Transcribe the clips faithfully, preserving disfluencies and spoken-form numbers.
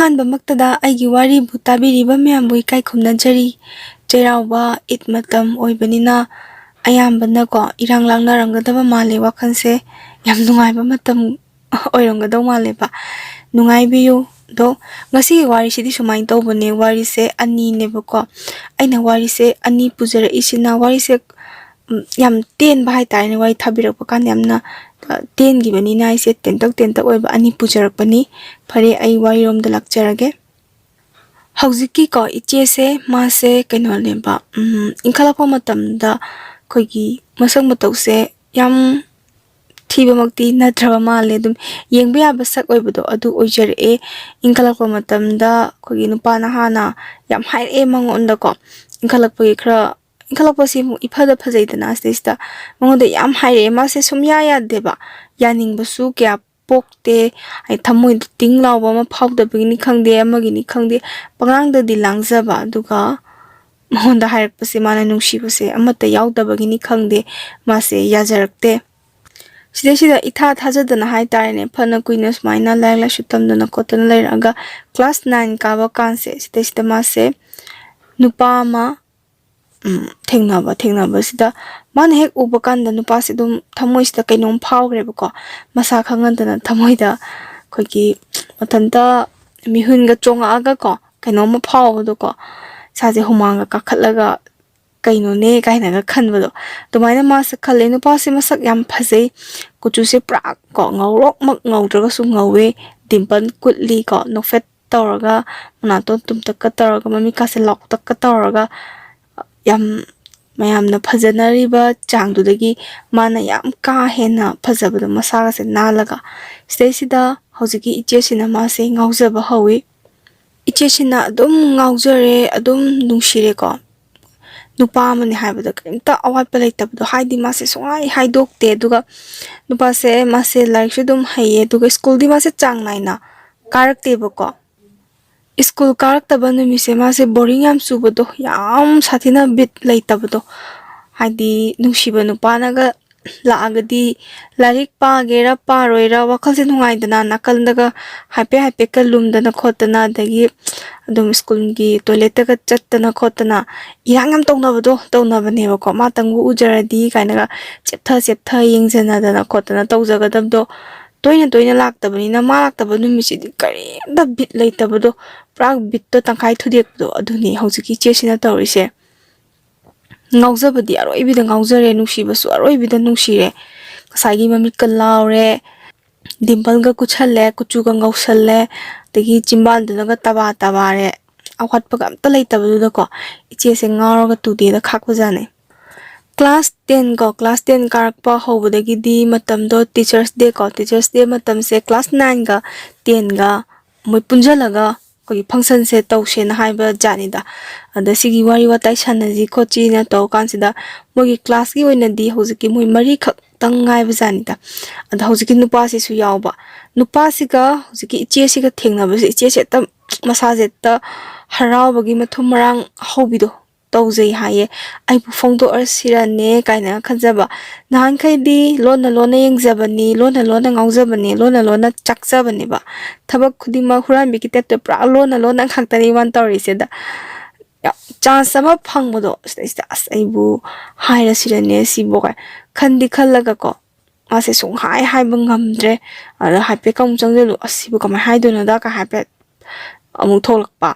ꯑꯍꯥꯟꯕꯃꯛꯇꯗ ꯑꯩꯒꯤ ꯋꯥꯔꯤꯕꯨ ꯇꯥꯕꯤꯔꯤꯕ ꯃꯌꯥꯝꯕꯨ ꯏꯀꯥꯏ ꯈꯨꯝꯅꯖꯔꯤ꯫ ꯆꯩꯔꯥꯎꯕ, ꯏꯗ ꯃꯇꯝ ꯑꯣꯏꯕꯅꯤꯅ ꯑꯌꯥꯝꯕꯅꯀꯣ ꯏꯔꯥꯡ ꯂꯥꯡꯅꯔꯝꯒꯗꯕ ꯃꯥꯜꯂꯦ, ꯋꯥꯈꯜꯁꯦ ꯌꯥꯝ ꯅꯨꯡꯉꯥꯏꯕ ꯃꯇꯝ ꯑꯣꯏꯔꯝꯒꯗꯧ ꯃꯥꯜꯂꯦꯕ꯫ ꯅꯨꯡꯉꯥꯏꯕꯤꯌꯨ꯫ ꯑꯗꯣ ꯉꯁꯤꯒꯤ ꯋꯥꯔꯤꯁꯤꯗꯤ ꯁꯨꯃꯥꯏꯅ ꯇꯧꯕꯅꯦ, ꯋꯥꯔꯤꯁꯦ ꯑꯅꯤꯅꯦꯕꯀꯣ꯫ ꯑꯩꯅ ꯋꯥꯔꯤꯁꯦ ꯑꯅꯤ ꯄꯨꯖꯔꯛꯏꯁꯤꯅ, ꯋꯥꯔꯤꯁꯦ ꯎꯝ, ꯌꯥꯝ ꯇꯦꯟꯕ ꯍꯥꯏꯇꯥꯔꯦꯅꯦ, ꯋꯥꯔꯤ ꯊꯥꯕꯤꯔꯛꯄ ꯀꯥꯟꯗ ꯌꯥꯝꯅ, ꯑ, ꯇꯦꯟꯈꯤꯕꯅꯤꯅ ꯑꯩꯁꯦ ꯇꯦꯟꯇꯛ ꯇꯦꯟꯇꯛ ꯑꯣꯏꯕ ꯑꯅꯤ ꯄꯨꯖꯔꯛꯄꯅꯤ꯫ ꯐꯔꯦ, ꯑꯩ ꯋꯥꯔꯤꯔꯣꯝꯗ ꯂꯥꯛꯆꯔꯒꯦ꯫ ꯍꯧꯖꯤꯛꯀꯤꯀꯣ ꯏꯆꯦꯁꯦ, ꯃꯥꯁꯦ ꯀꯩꯅꯣꯅꯦꯕ, ꯎꯝ, ꯏꯟꯈꯠꯂꯛꯄ ꯃꯇꯝꯗ ꯑꯩꯈꯣꯏꯒꯤ ꯃꯁꯛ ꯃꯇꯧꯁꯦ ꯌꯥꯝ ꯊꯤꯕꯃꯛꯇꯤ ꯅꯠꯇ꯭ꯔꯕ ꯃꯥꯜꯂꯦ, ꯑꯗꯨꯝ ꯌꯦꯡꯕ ꯌꯥꯕ ꯁꯛ ꯑꯣꯏꯕꯗꯣ ꯑꯗꯨ ꯑꯣꯏꯖꯔꯛꯑꯦ꯫ ꯏꯟꯈꯠꯂꯛꯄ ꯃꯇꯝꯗ ꯑꯩꯈꯣꯏꯒꯤ ꯅꯨꯄꯥ ꯅꯍꯥꯅ ꯌꯥꯝ ꯍꯥꯏꯔꯛꯑꯦ ꯃꯉꯣꯟꯗꯀꯣ, ꯏꯟꯈꯠꯂꯛꯄꯒꯤ ꯈꯔ ꯏꯟꯈꯠꯂꯛꯄꯁꯤ ꯑꯃꯨꯛ ꯏꯐꯗ ꯐꯖꯩꯗꯅ, ꯁꯤꯗꯩꯁꯤꯗ ꯃꯉꯣꯟꯗ ꯌꯥꯝ ꯍꯥꯏꯔꯛꯑꯦ꯫ ꯃꯥꯁꯦ ꯁꯨꯝꯌꯥ ꯌꯥꯗꯦꯕ, ꯌꯥꯅꯤꯡꯕꯁꯨ ꯀꯌꯥ ꯄꯣꯛꯇꯦ꯫ ꯍꯥꯏꯗꯤ ꯊꯃꯣꯏꯗ ꯇꯤꯡ ꯂꯥꯎꯕ ꯑꯃ ꯐꯥꯎꯗꯕꯒꯤꯅꯤ ꯈꯪꯗꯦ, ꯑꯃꯒꯤꯅꯤ ꯈꯪꯗꯦ, ꯄꯉꯥꯡꯗꯗꯤ ꯂꯥꯡꯖꯕ, ꯑꯗꯨꯒ ꯃꯉꯣꯟꯗ ꯍꯥꯏꯔꯛꯄꯁꯦ ꯃꯥꯅ ꯅꯨꯡꯁꯤꯕꯁꯦ ꯑꯃꯠꯇ ꯌꯥꯎꯗꯕꯒꯤꯅꯤ ꯈꯪꯗꯦ, ꯃꯥꯁꯦ ꯌꯥꯖꯔꯛꯇꯦ꯫ ꯁꯤꯗꯩꯁꯤꯗ ꯏꯊꯥ ꯊꯥꯖꯗꯅ ꯍꯥꯏꯇꯥꯔꯦꯅꯦ, ꯐꯅ ꯀꯨꯏꯅ ꯁꯨꯃꯥꯏꯅ ꯂꯥꯏꯔꯤꯛ ꯂꯥꯏꯁꯨ ꯇꯝꯗꯅ ꯈꯣꯠꯇꯅ ꯂꯩꯔꯛꯑꯒ class nine ꯀꯥꯕ ꯀꯥꯟꯁꯦ, ꯁꯤꯗꯩꯁꯤꯗ ꯃꯥꯁꯦ ꯅꯨꯄꯥ ꯑꯃ ꯎꯝ, ꯊꯦꯡꯅꯕ, ꯊꯦꯡꯅꯕꯁꯤꯗ ꯃꯥꯅ ꯍꯦꯛ ꯎꯕ ꯀꯥꯟꯗ ꯅꯨꯄꯥꯁꯦ ꯑꯗꯨꯝ ꯊꯃꯣꯏꯁꯤꯗ ꯀꯩꯅꯣꯝ ꯐꯥꯎꯈ꯭ꯔꯦꯕꯀꯣ꯫ ꯃꯁꯥ ꯈꯪꯍꯟꯗꯅ ꯊꯃꯣꯏꯗ ꯑꯩꯈꯣꯏꯒꯤ ꯃꯊꯟꯇ ꯃꯤꯍꯨꯟꯒ ꯆꯣꯡꯉꯛꯑꯒꯀꯣ, ꯀꯩꯅꯣꯝꯃ ꯐꯥꯎꯕꯗꯣꯀꯣ, ꯏꯁꯥꯁꯦ ꯍꯨꯃꯥꯡꯒ ꯀꯥꯈꯠꯂꯒ "ꯀꯩꯅꯣꯅꯦ?" ꯀꯥꯏꯅꯒ ꯈꯟꯕꯗꯣ, ꯑꯗꯨꯃꯥꯏꯅ ꯃꯥꯁꯦ ꯈꯜꯂꯦ꯫ ꯅꯨꯄꯥꯁꯦ ꯃꯁꯛ ꯌꯥꯝ ꯐꯖꯩ, ꯀꯨꯆꯨꯁꯦ ꯄꯨꯔꯥ ꯀꯣ ꯉꯧꯔꯣꯛꯃꯛ ꯉꯧꯗ꯭ꯔꯒꯁꯨ ꯉꯧꯋꯦ, ꯗꯤꯝꯄꯜ ꯀꯨꯠꯂꯤ ꯀꯣ, ꯅꯣꯛꯐꯦꯠ ꯇꯧꯔꯒ, ꯃꯅꯥꯇꯣꯟ ꯇꯨꯝꯇꯛꯀ ꯇꯧꯔꯒ, ꯃꯃꯤꯠꯀꯥꯁꯦ ꯂꯥꯎꯇꯛꯀ ꯇꯧꯔꯒ, ꯌꯥꯝ ꯃꯌꯥꯝꯅ ꯐꯖꯅꯔꯤꯕ ꯆꯥꯡꯗꯨꯗꯒꯤ ꯃꯥꯅ ꯌꯥꯝ ꯀꯥ ꯍꯦꯟꯅ ꯐꯖꯕꯗꯣ, ꯃꯁꯥꯒꯁꯦ ꯅꯥꯜꯂꯒ꯫ ꯁꯤꯗꯩꯁꯤꯗ ꯍꯧꯖꯤꯛꯀꯤ ꯏꯆꯦꯁꯤꯅ ꯃꯥꯁꯦ ꯉꯥꯎꯖꯕ ꯍꯧꯋꯤ꯫ ꯏꯆꯦꯁꯤꯅ ꯑꯗꯨꯝ ꯉꯥꯎꯖꯔꯦ, ꯑꯗꯨꯝ ꯅꯨꯡꯁꯤꯔꯦꯀꯣ꯫ ꯅꯨꯄꯥ ꯑꯃꯅꯤ ꯍꯥꯏꯕꯗ ꯀꯔꯤꯝꯇ ꯑꯋꯥꯠꯄ ꯂꯩꯇꯕꯗꯣ, ꯍꯥꯏꯗꯤ ꯃꯥꯁꯦ ꯁꯨꯡꯍꯥꯏ ꯍꯥꯏꯗꯣꯛꯇꯦ꯫ ꯑꯗꯨꯒ ꯅꯨꯄꯥꯁꯦ, ꯃꯥꯁꯦ ꯂꯥꯏꯔꯤꯛꯁꯨ ꯑꯗꯨꯝ ꯍꯩꯌꯦ, ꯑꯗꯨꯒ ꯁ꯭ꯀꯨꯜꯗꯤ ꯃꯥꯁꯦ ꯆꯥꯡ ꯅꯥꯏꯅ ꯀꯥꯔꯛꯇꯦꯕꯀꯣ꯫ ꯁ꯭ꯀꯨꯜ ꯀꯥꯔꯛꯇꯕ ꯅꯨꯃꯤꯠꯁꯦ ꯃꯥꯁꯦ ꯕꯣꯔꯤꯡ ꯌꯥꯝ ꯆꯨꯕꯗꯣ, ꯌꯥꯝ ꯁꯥꯊꯤꯅ ꯕꯤꯠ ꯂꯩꯇꯕꯗꯣ, ꯍꯥꯏꯗꯤ ꯅꯨꯡꯁꯤꯕ ꯅꯨꯄꯥꯅꯒ ꯂꯥꯛꯑꯒꯗꯤ ꯂꯥꯏꯔꯤꯛ ꯄꯥꯒꯦꯔꯥ ꯄꯥꯔꯣꯏꯔꯥ ꯋꯥꯈꯜꯁꯦ ꯅꯨꯡꯉꯥꯏꯗꯅ, ꯅꯥꯀꯟꯗꯒ ꯍꯥꯏꯐꯦꯠ ꯍꯥꯏꯐꯦꯠꯀ ꯂꯨꯝꯗꯅ ꯈꯣꯠꯇꯅ, ꯑꯗꯒꯤ ꯑꯗꯨꯝ ꯁ꯭ꯀꯨꯜꯒꯤ ꯇꯣꯏꯂꯦꯠꯇꯒ ꯆꯠꯇꯅ ꯈꯣꯠꯇꯅ ꯏꯔꯥꯡ ꯌꯥꯝ ꯇꯧꯅꯕꯗꯣ ꯇꯧꯅꯕꯅꯦꯕꯀꯣ꯫ ꯃꯥꯇꯪꯕꯨ ꯎꯖꯔꯗꯤ ꯀꯥꯏꯅꯒ ꯆꯦꯞꯊ ꯆꯦꯞꯊ ꯌꯦꯡꯖꯅꯗꯅ ꯈꯣꯠꯇꯅ ꯇꯧꯖꯒꯗꯕꯗꯣ ꯇꯣꯏꯅ ꯇꯣꯏꯅ ꯂꯥꯛꯇꯕꯅꯤꯅ, ꯃꯥ ꯂꯥꯛꯇꯕ ꯅꯨꯃꯤꯠꯁꯤꯗꯤ ꯀꯔꯤꯝꯇ ꯕꯤꯠ ꯂꯩꯇꯕꯗꯣ, ꯄꯨꯔꯥ ꯕꯤꯠꯇꯣ ꯇꯪꯈꯥꯏ ꯊꯨꯗꯦꯛꯄꯗꯣ, ꯑꯗꯨꯅꯤ ꯍꯧꯖꯤꯛꯀꯤ ꯏꯆꯦꯁꯤꯅ ꯇꯧꯔꯤꯁꯦ꯫ ꯉꯥꯎꯖꯕꯗꯤ ꯑꯔꯣꯏꯕꯤꯗ ꯉꯥꯎꯖꯔꯦ, ꯅꯨꯡꯁꯤꯕꯁꯨ ꯑꯔꯣꯏꯕꯤꯗ ꯅꯨꯡꯁꯤꯔꯦ꯫ ꯉꯁꯥꯏꯒꯤ ꯃꯃꯤꯠꯀ ꯂꯥꯎꯔꯦ, ꯗꯤꯝꯄꯜꯒ ꯀꯨꯠꯁꯜꯂꯦ, ꯀꯨꯆꯨꯒ ꯉꯧꯁꯜꯂꯦ, ꯑꯗꯒꯤ ꯆꯤꯝꯕꯥꯜꯗꯨꯅꯒ ꯇꯕꯥ ꯇꯕꯥꯔꯦ꯫ ꯑꯋꯥꯠꯄꯒ ꯑꯝꯇ ꯂꯩꯇꯕꯗꯨꯗꯀꯣ, ꯏꯆꯦꯁꯦ ꯉꯥꯎꯔꯒ ꯇꯨꯗꯦꯗ ꯈꯥꯛꯄꯖꯥꯠꯅꯦ꯫ ꯀ꯭ꯂꯥꯁ ꯇꯦꯟ ꯀꯣ, ꯀ꯭ꯂꯥꯁ ꯇꯦꯟ ꯀꯥꯔꯛꯄ ꯍꯧꯕꯗꯒꯤꯗꯤ ꯃꯇꯝꯗꯣ ꯇꯤꯆꯔꯁ ꯗꯦ ꯀꯣ, ꯇꯤꯆꯔꯁ ꯗꯦ ꯃꯇꯝꯁꯦ ꯀ꯭ꯂꯥꯁ ꯅꯥꯏꯟꯒ ꯇꯦꯟꯒ ꯃꯣꯏ ꯄꯨꯟꯁꯤꯜꯂꯒ ꯑꯩꯈꯣꯏꯒꯤ ꯐꯪꯁꯟꯁꯦ ꯇꯧꯁꯦꯅ ꯍꯥꯏꯕ ꯖꯥꯠꯅꯤꯗ꯫ ꯑꯗ ꯁꯤꯒꯤ ꯋꯥꯔꯤ ꯋꯥꯇꯥꯏ ꯁꯥꯟꯅꯁꯤ ꯈꯣꯠꯁꯤꯅ ꯇꯧ ꯀꯥꯟꯁꯤꯗ, ꯃꯣꯏꯒꯤ ꯀ꯭ꯂꯥꯁꯀꯤ ꯑꯣꯏꯅꯗꯤ ꯍꯧꯖꯤꯛꯀꯤ ꯃꯣꯏ ꯃꯔꯤꯈꯛꯇꯪ ꯉꯥꯏꯕ ꯖꯥꯠꯅꯤꯗ꯫ ꯑꯗ ꯍꯧꯖꯤꯛꯀꯤ ꯅꯨꯄꯥꯁꯤꯁꯨ ꯌꯥꯎꯕ꯫ ꯅꯨꯄꯥꯁꯤꯒ ꯍꯧꯖꯤꯛꯀꯤ ꯏꯆꯦꯁꯤꯒ ꯊꯦꯡꯅꯕꯁꯦ, ꯏꯆꯦꯁꯦ ꯍꯦꯛꯇ ꯃꯁꯥꯁꯦ ꯍꯦꯛꯇ ꯍꯔꯥꯎꯕꯒꯤ ꯃꯊꯨꯝ ꯃꯔꯥꯡ ꯍꯧꯕꯤꯗꯣ ꯇꯧꯖꯩ ꯍꯥꯏꯌꯦ꯫ "ꯑꯩꯕꯨ ꯐꯣꯡꯗꯣꯛꯑꯁꯤꯔꯅꯦ" ꯀꯥꯏꯅ ꯈꯟꯖꯕ꯫ ꯅꯍꯥꯟꯈꯩꯗꯤ ꯂꯣꯟꯅ ꯂꯣꯟꯅ ꯌꯦꯡꯖꯕꯅꯤ, ꯂꯣꯟꯅ ꯂꯣꯟꯅ ꯉꯥꯎꯖꯕꯅꯤ, ꯂꯣꯟꯅ ꯂꯣꯟꯅ ꯆꯥꯛꯆꯕꯅꯦꯕ꯫ ꯊꯕꯛ ꯈꯨꯗꯤꯡꯃꯛ ꯍꯨꯔꯥꯟꯕꯤꯒꯤ ꯇꯥꯏꯞꯇ ꯄꯨꯔꯥ ꯂꯣꯟꯅ ꯂꯣꯟꯅ ꯉꯥꯛꯇꯅꯤ ꯃꯥꯅ ꯇꯧꯔꯤꯁꯦ꯫ ꯑꯗ ꯌꯥꯝ ꯆꯥꯟꯁ ꯑꯃ ꯐꯪꯕꯗꯣ, ꯁꯤꯗꯩꯁꯤꯗ "ꯑꯁ, ꯑꯩꯕꯨ ꯍꯥꯏꯔꯁꯤꯔꯅꯦ ꯁꯤꯕꯨ" ꯀꯥꯏ ꯈꯟꯗꯤ ꯈꯜꯂꯒꯀꯣ, ꯃꯥꯁꯦ ꯁꯨꯡꯍꯥꯏ ꯍꯥꯏꯕ ꯉꯝꯗ꯭ꯔꯦ꯫ ꯑꯗ ꯍꯥꯏꯐꯦꯠꯀ ꯑꯃꯨꯛ ꯆꯪꯁꯤꯜꯂꯨ, "ꯑꯁ, ꯁꯤꯕꯨ ꯀꯃꯥꯏꯅ ꯍꯥꯏꯗꯣꯏꯅꯣꯗ?" ꯀꯥꯏ ꯍꯥꯏꯐꯦꯠ ꯑꯃꯨꯛ ꯊꯣꯛꯂꯛꯄ꯫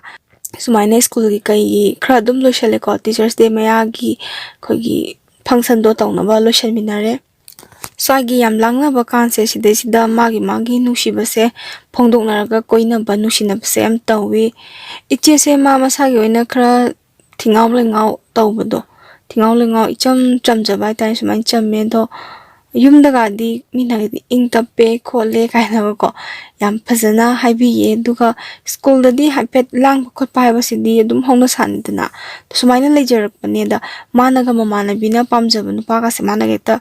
ꯁꯨꯃꯥꯏꯅ ꯁ꯭ꯀꯨꯜꯒꯤ ꯀꯩꯒꯤ ꯈꯔ ꯑꯗꯨꯝ ꯂꯣꯏꯁꯜꯂꯦꯀꯣ, ꯇꯤꯆꯔꯁ ꯗꯦ ꯃꯌꯥꯒꯤ ꯑꯩꯈꯣꯏꯒꯤ ꯐꯪꯁꯟꯗꯣ ꯇꯧꯅꯕ ꯂꯣꯏꯁꯟꯃꯤꯟꯅꯔꯦ꯫ ꯁ꯭ꯋꯥꯏꯒꯤ ꯌꯥꯝ ꯂꯥꯡꯅꯕ ꯀꯥꯟꯁꯦ, ꯁꯤꯗꯩꯁꯤꯗ ꯃꯥꯒꯤ ꯃꯥꯒꯤ ꯅꯨꯡꯁꯤꯕꯁꯦ ꯐꯣꯡꯗꯣꯛꯅꯔꯒ ꯀꯣꯏꯅꯕ, ꯅꯨꯡꯁꯤꯅꯕꯁꯦ ꯌꯥꯝ ꯇꯧꯋꯤ꯫ ꯏꯆꯦꯁꯦ ꯃꯥ ꯃꯁꯥꯒꯤ ꯑꯣꯏꯅ ꯈꯔ ꯊꯤꯉꯥꯎ ꯂꯩꯉꯥꯎ ꯇꯧꯕꯗꯣ, ꯊꯤꯉꯥꯎ ꯂꯩꯉꯥꯎ, ꯏꯆꯝ ꯆꯝꯖꯕ ꯍꯥꯏꯇꯥꯔꯦ, ꯁꯨꯃꯥꯏꯅ ꯆꯝꯃꯦ꯫ ꯑꯗꯣ ꯌꯨꯝꯗꯒꯗꯤ ꯃꯤꯅꯒꯗꯤ "ꯏꯪ ꯇꯞꯄꯦ ꯈꯣꯠꯂꯦ" ꯀꯥꯏꯅꯒꯀꯣ ꯌꯥꯝ ꯐꯖꯅ ꯍꯥꯏꯕꯤꯌꯦ꯫ ꯑꯗꯨꯒ ꯁ꯭ꯀꯨꯜꯗꯗꯤ ꯍꯥꯏꯐꯦꯠ ꯂꯥꯡꯕ ꯈꯣꯠꯄ ꯍꯥꯏꯕꯁꯤꯗꯤ ꯑꯗꯨꯝ ꯍꯧꯅ ꯁꯥꯅꯤꯗꯅ꯫ ꯁꯨꯃꯥꯏꯅ ꯂꯩꯖꯔꯛꯄꯅꯦ꯫ ꯑꯗ ꯃꯥꯅꯒ ꯃꯃꯥꯟꯅꯕꯤꯅ ꯄꯥꯝꯖꯕ ꯅꯨꯄꯥꯒꯁꯦ ꯃꯥꯅꯒ ꯍꯦꯛꯇ,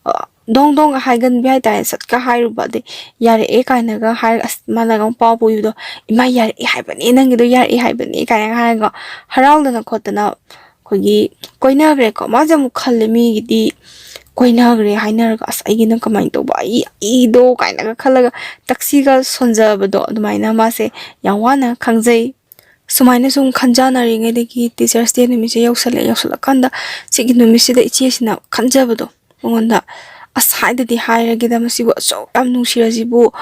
ꯑ, ꯗꯣꯡ ꯗꯣꯡꯒ ꯍꯥꯏꯒꯟꯕꯤ ꯍꯥꯏꯇꯥꯔꯦ꯫ ꯁꯠꯀ ꯍꯥꯏꯔꯨꯕ, ꯑꯗꯩ "ꯌꯥꯔꯛꯑꯦ" ꯀꯥꯏꯅꯒ ꯍꯥꯏꯔꯒ, ꯑꯁ, ꯃꯥꯅꯒ ꯑꯃꯨꯛ ꯄꯥꯎ ꯄꯨꯏꯕꯗꯣ, "ꯏꯃꯥ, ꯌꯥꯔꯛꯑꯦ ꯍꯥꯏꯕꯅꯦ, ꯅꯪꯒꯤꯗꯣ ꯌꯥꯔꯛꯑꯦ ꯍꯥꯏꯕꯅꯦ" ꯀꯥꯏꯅꯒ ꯍꯥꯏꯔꯒ ꯍꯔꯥꯎꯗꯅ ꯈꯣꯠꯇꯅ ꯑꯩꯈꯣꯏꯒꯤ ꯀꯣꯏꯅꯈ꯭ꯔꯦꯀꯣ꯫ ꯃꯥꯁꯦ ꯑꯃꯨꯛ ꯈꯜꯂꯦ, ꯃꯤꯒꯤꯗꯤ ꯀꯣꯏꯅꯈ꯭ꯔꯦ ꯍꯥꯏꯅꯔꯒ, "ꯑꯁ, ꯑꯩꯒꯤꯅ ꯀꯃꯥꯏꯅ ꯇꯧꯕ, ꯑꯩ ꯑꯩꯗꯣ" ꯀꯥꯏꯅꯒ ꯈꯜꯂꯒ ꯇꯛꯁꯤꯒ ꯁꯣꯟꯖꯕꯗꯣ, ꯑꯗꯨꯃꯥꯏꯅ ꯃꯥꯁꯦ ꯌꯥꯝ ꯋꯥꯅ ꯈꯪꯖꯩ꯫ ꯁꯨꯃꯥꯏꯅ ꯁꯨꯝ ꯈꯟꯖꯥꯟꯅꯔꯤꯉꯩꯗꯒꯤ Teachers' Day ꯅꯨꯃꯤꯠꯁꯦ ꯌꯧꯁꯜꯂꯛꯑꯦ꯫ ꯌꯧꯁꯜꯂꯛꯀꯥꯟꯗ ꯁꯤꯒꯤ ꯅꯨꯃꯤꯠꯁꯤꯗ ꯏꯆꯦꯁꯤꯅ ꯈꯟꯖꯕꯗꯣ ꯃꯉꯣꯟꯗ, "ꯑꯁ, ꯍꯥꯏꯗꯗꯤ ꯍꯥꯏꯔꯒꯦꯗ, ꯃꯁꯤꯕꯨ ꯑꯁꯨꯛ ꯌꯥꯝ ꯅꯨꯡꯁꯤꯔꯁꯤꯕꯨ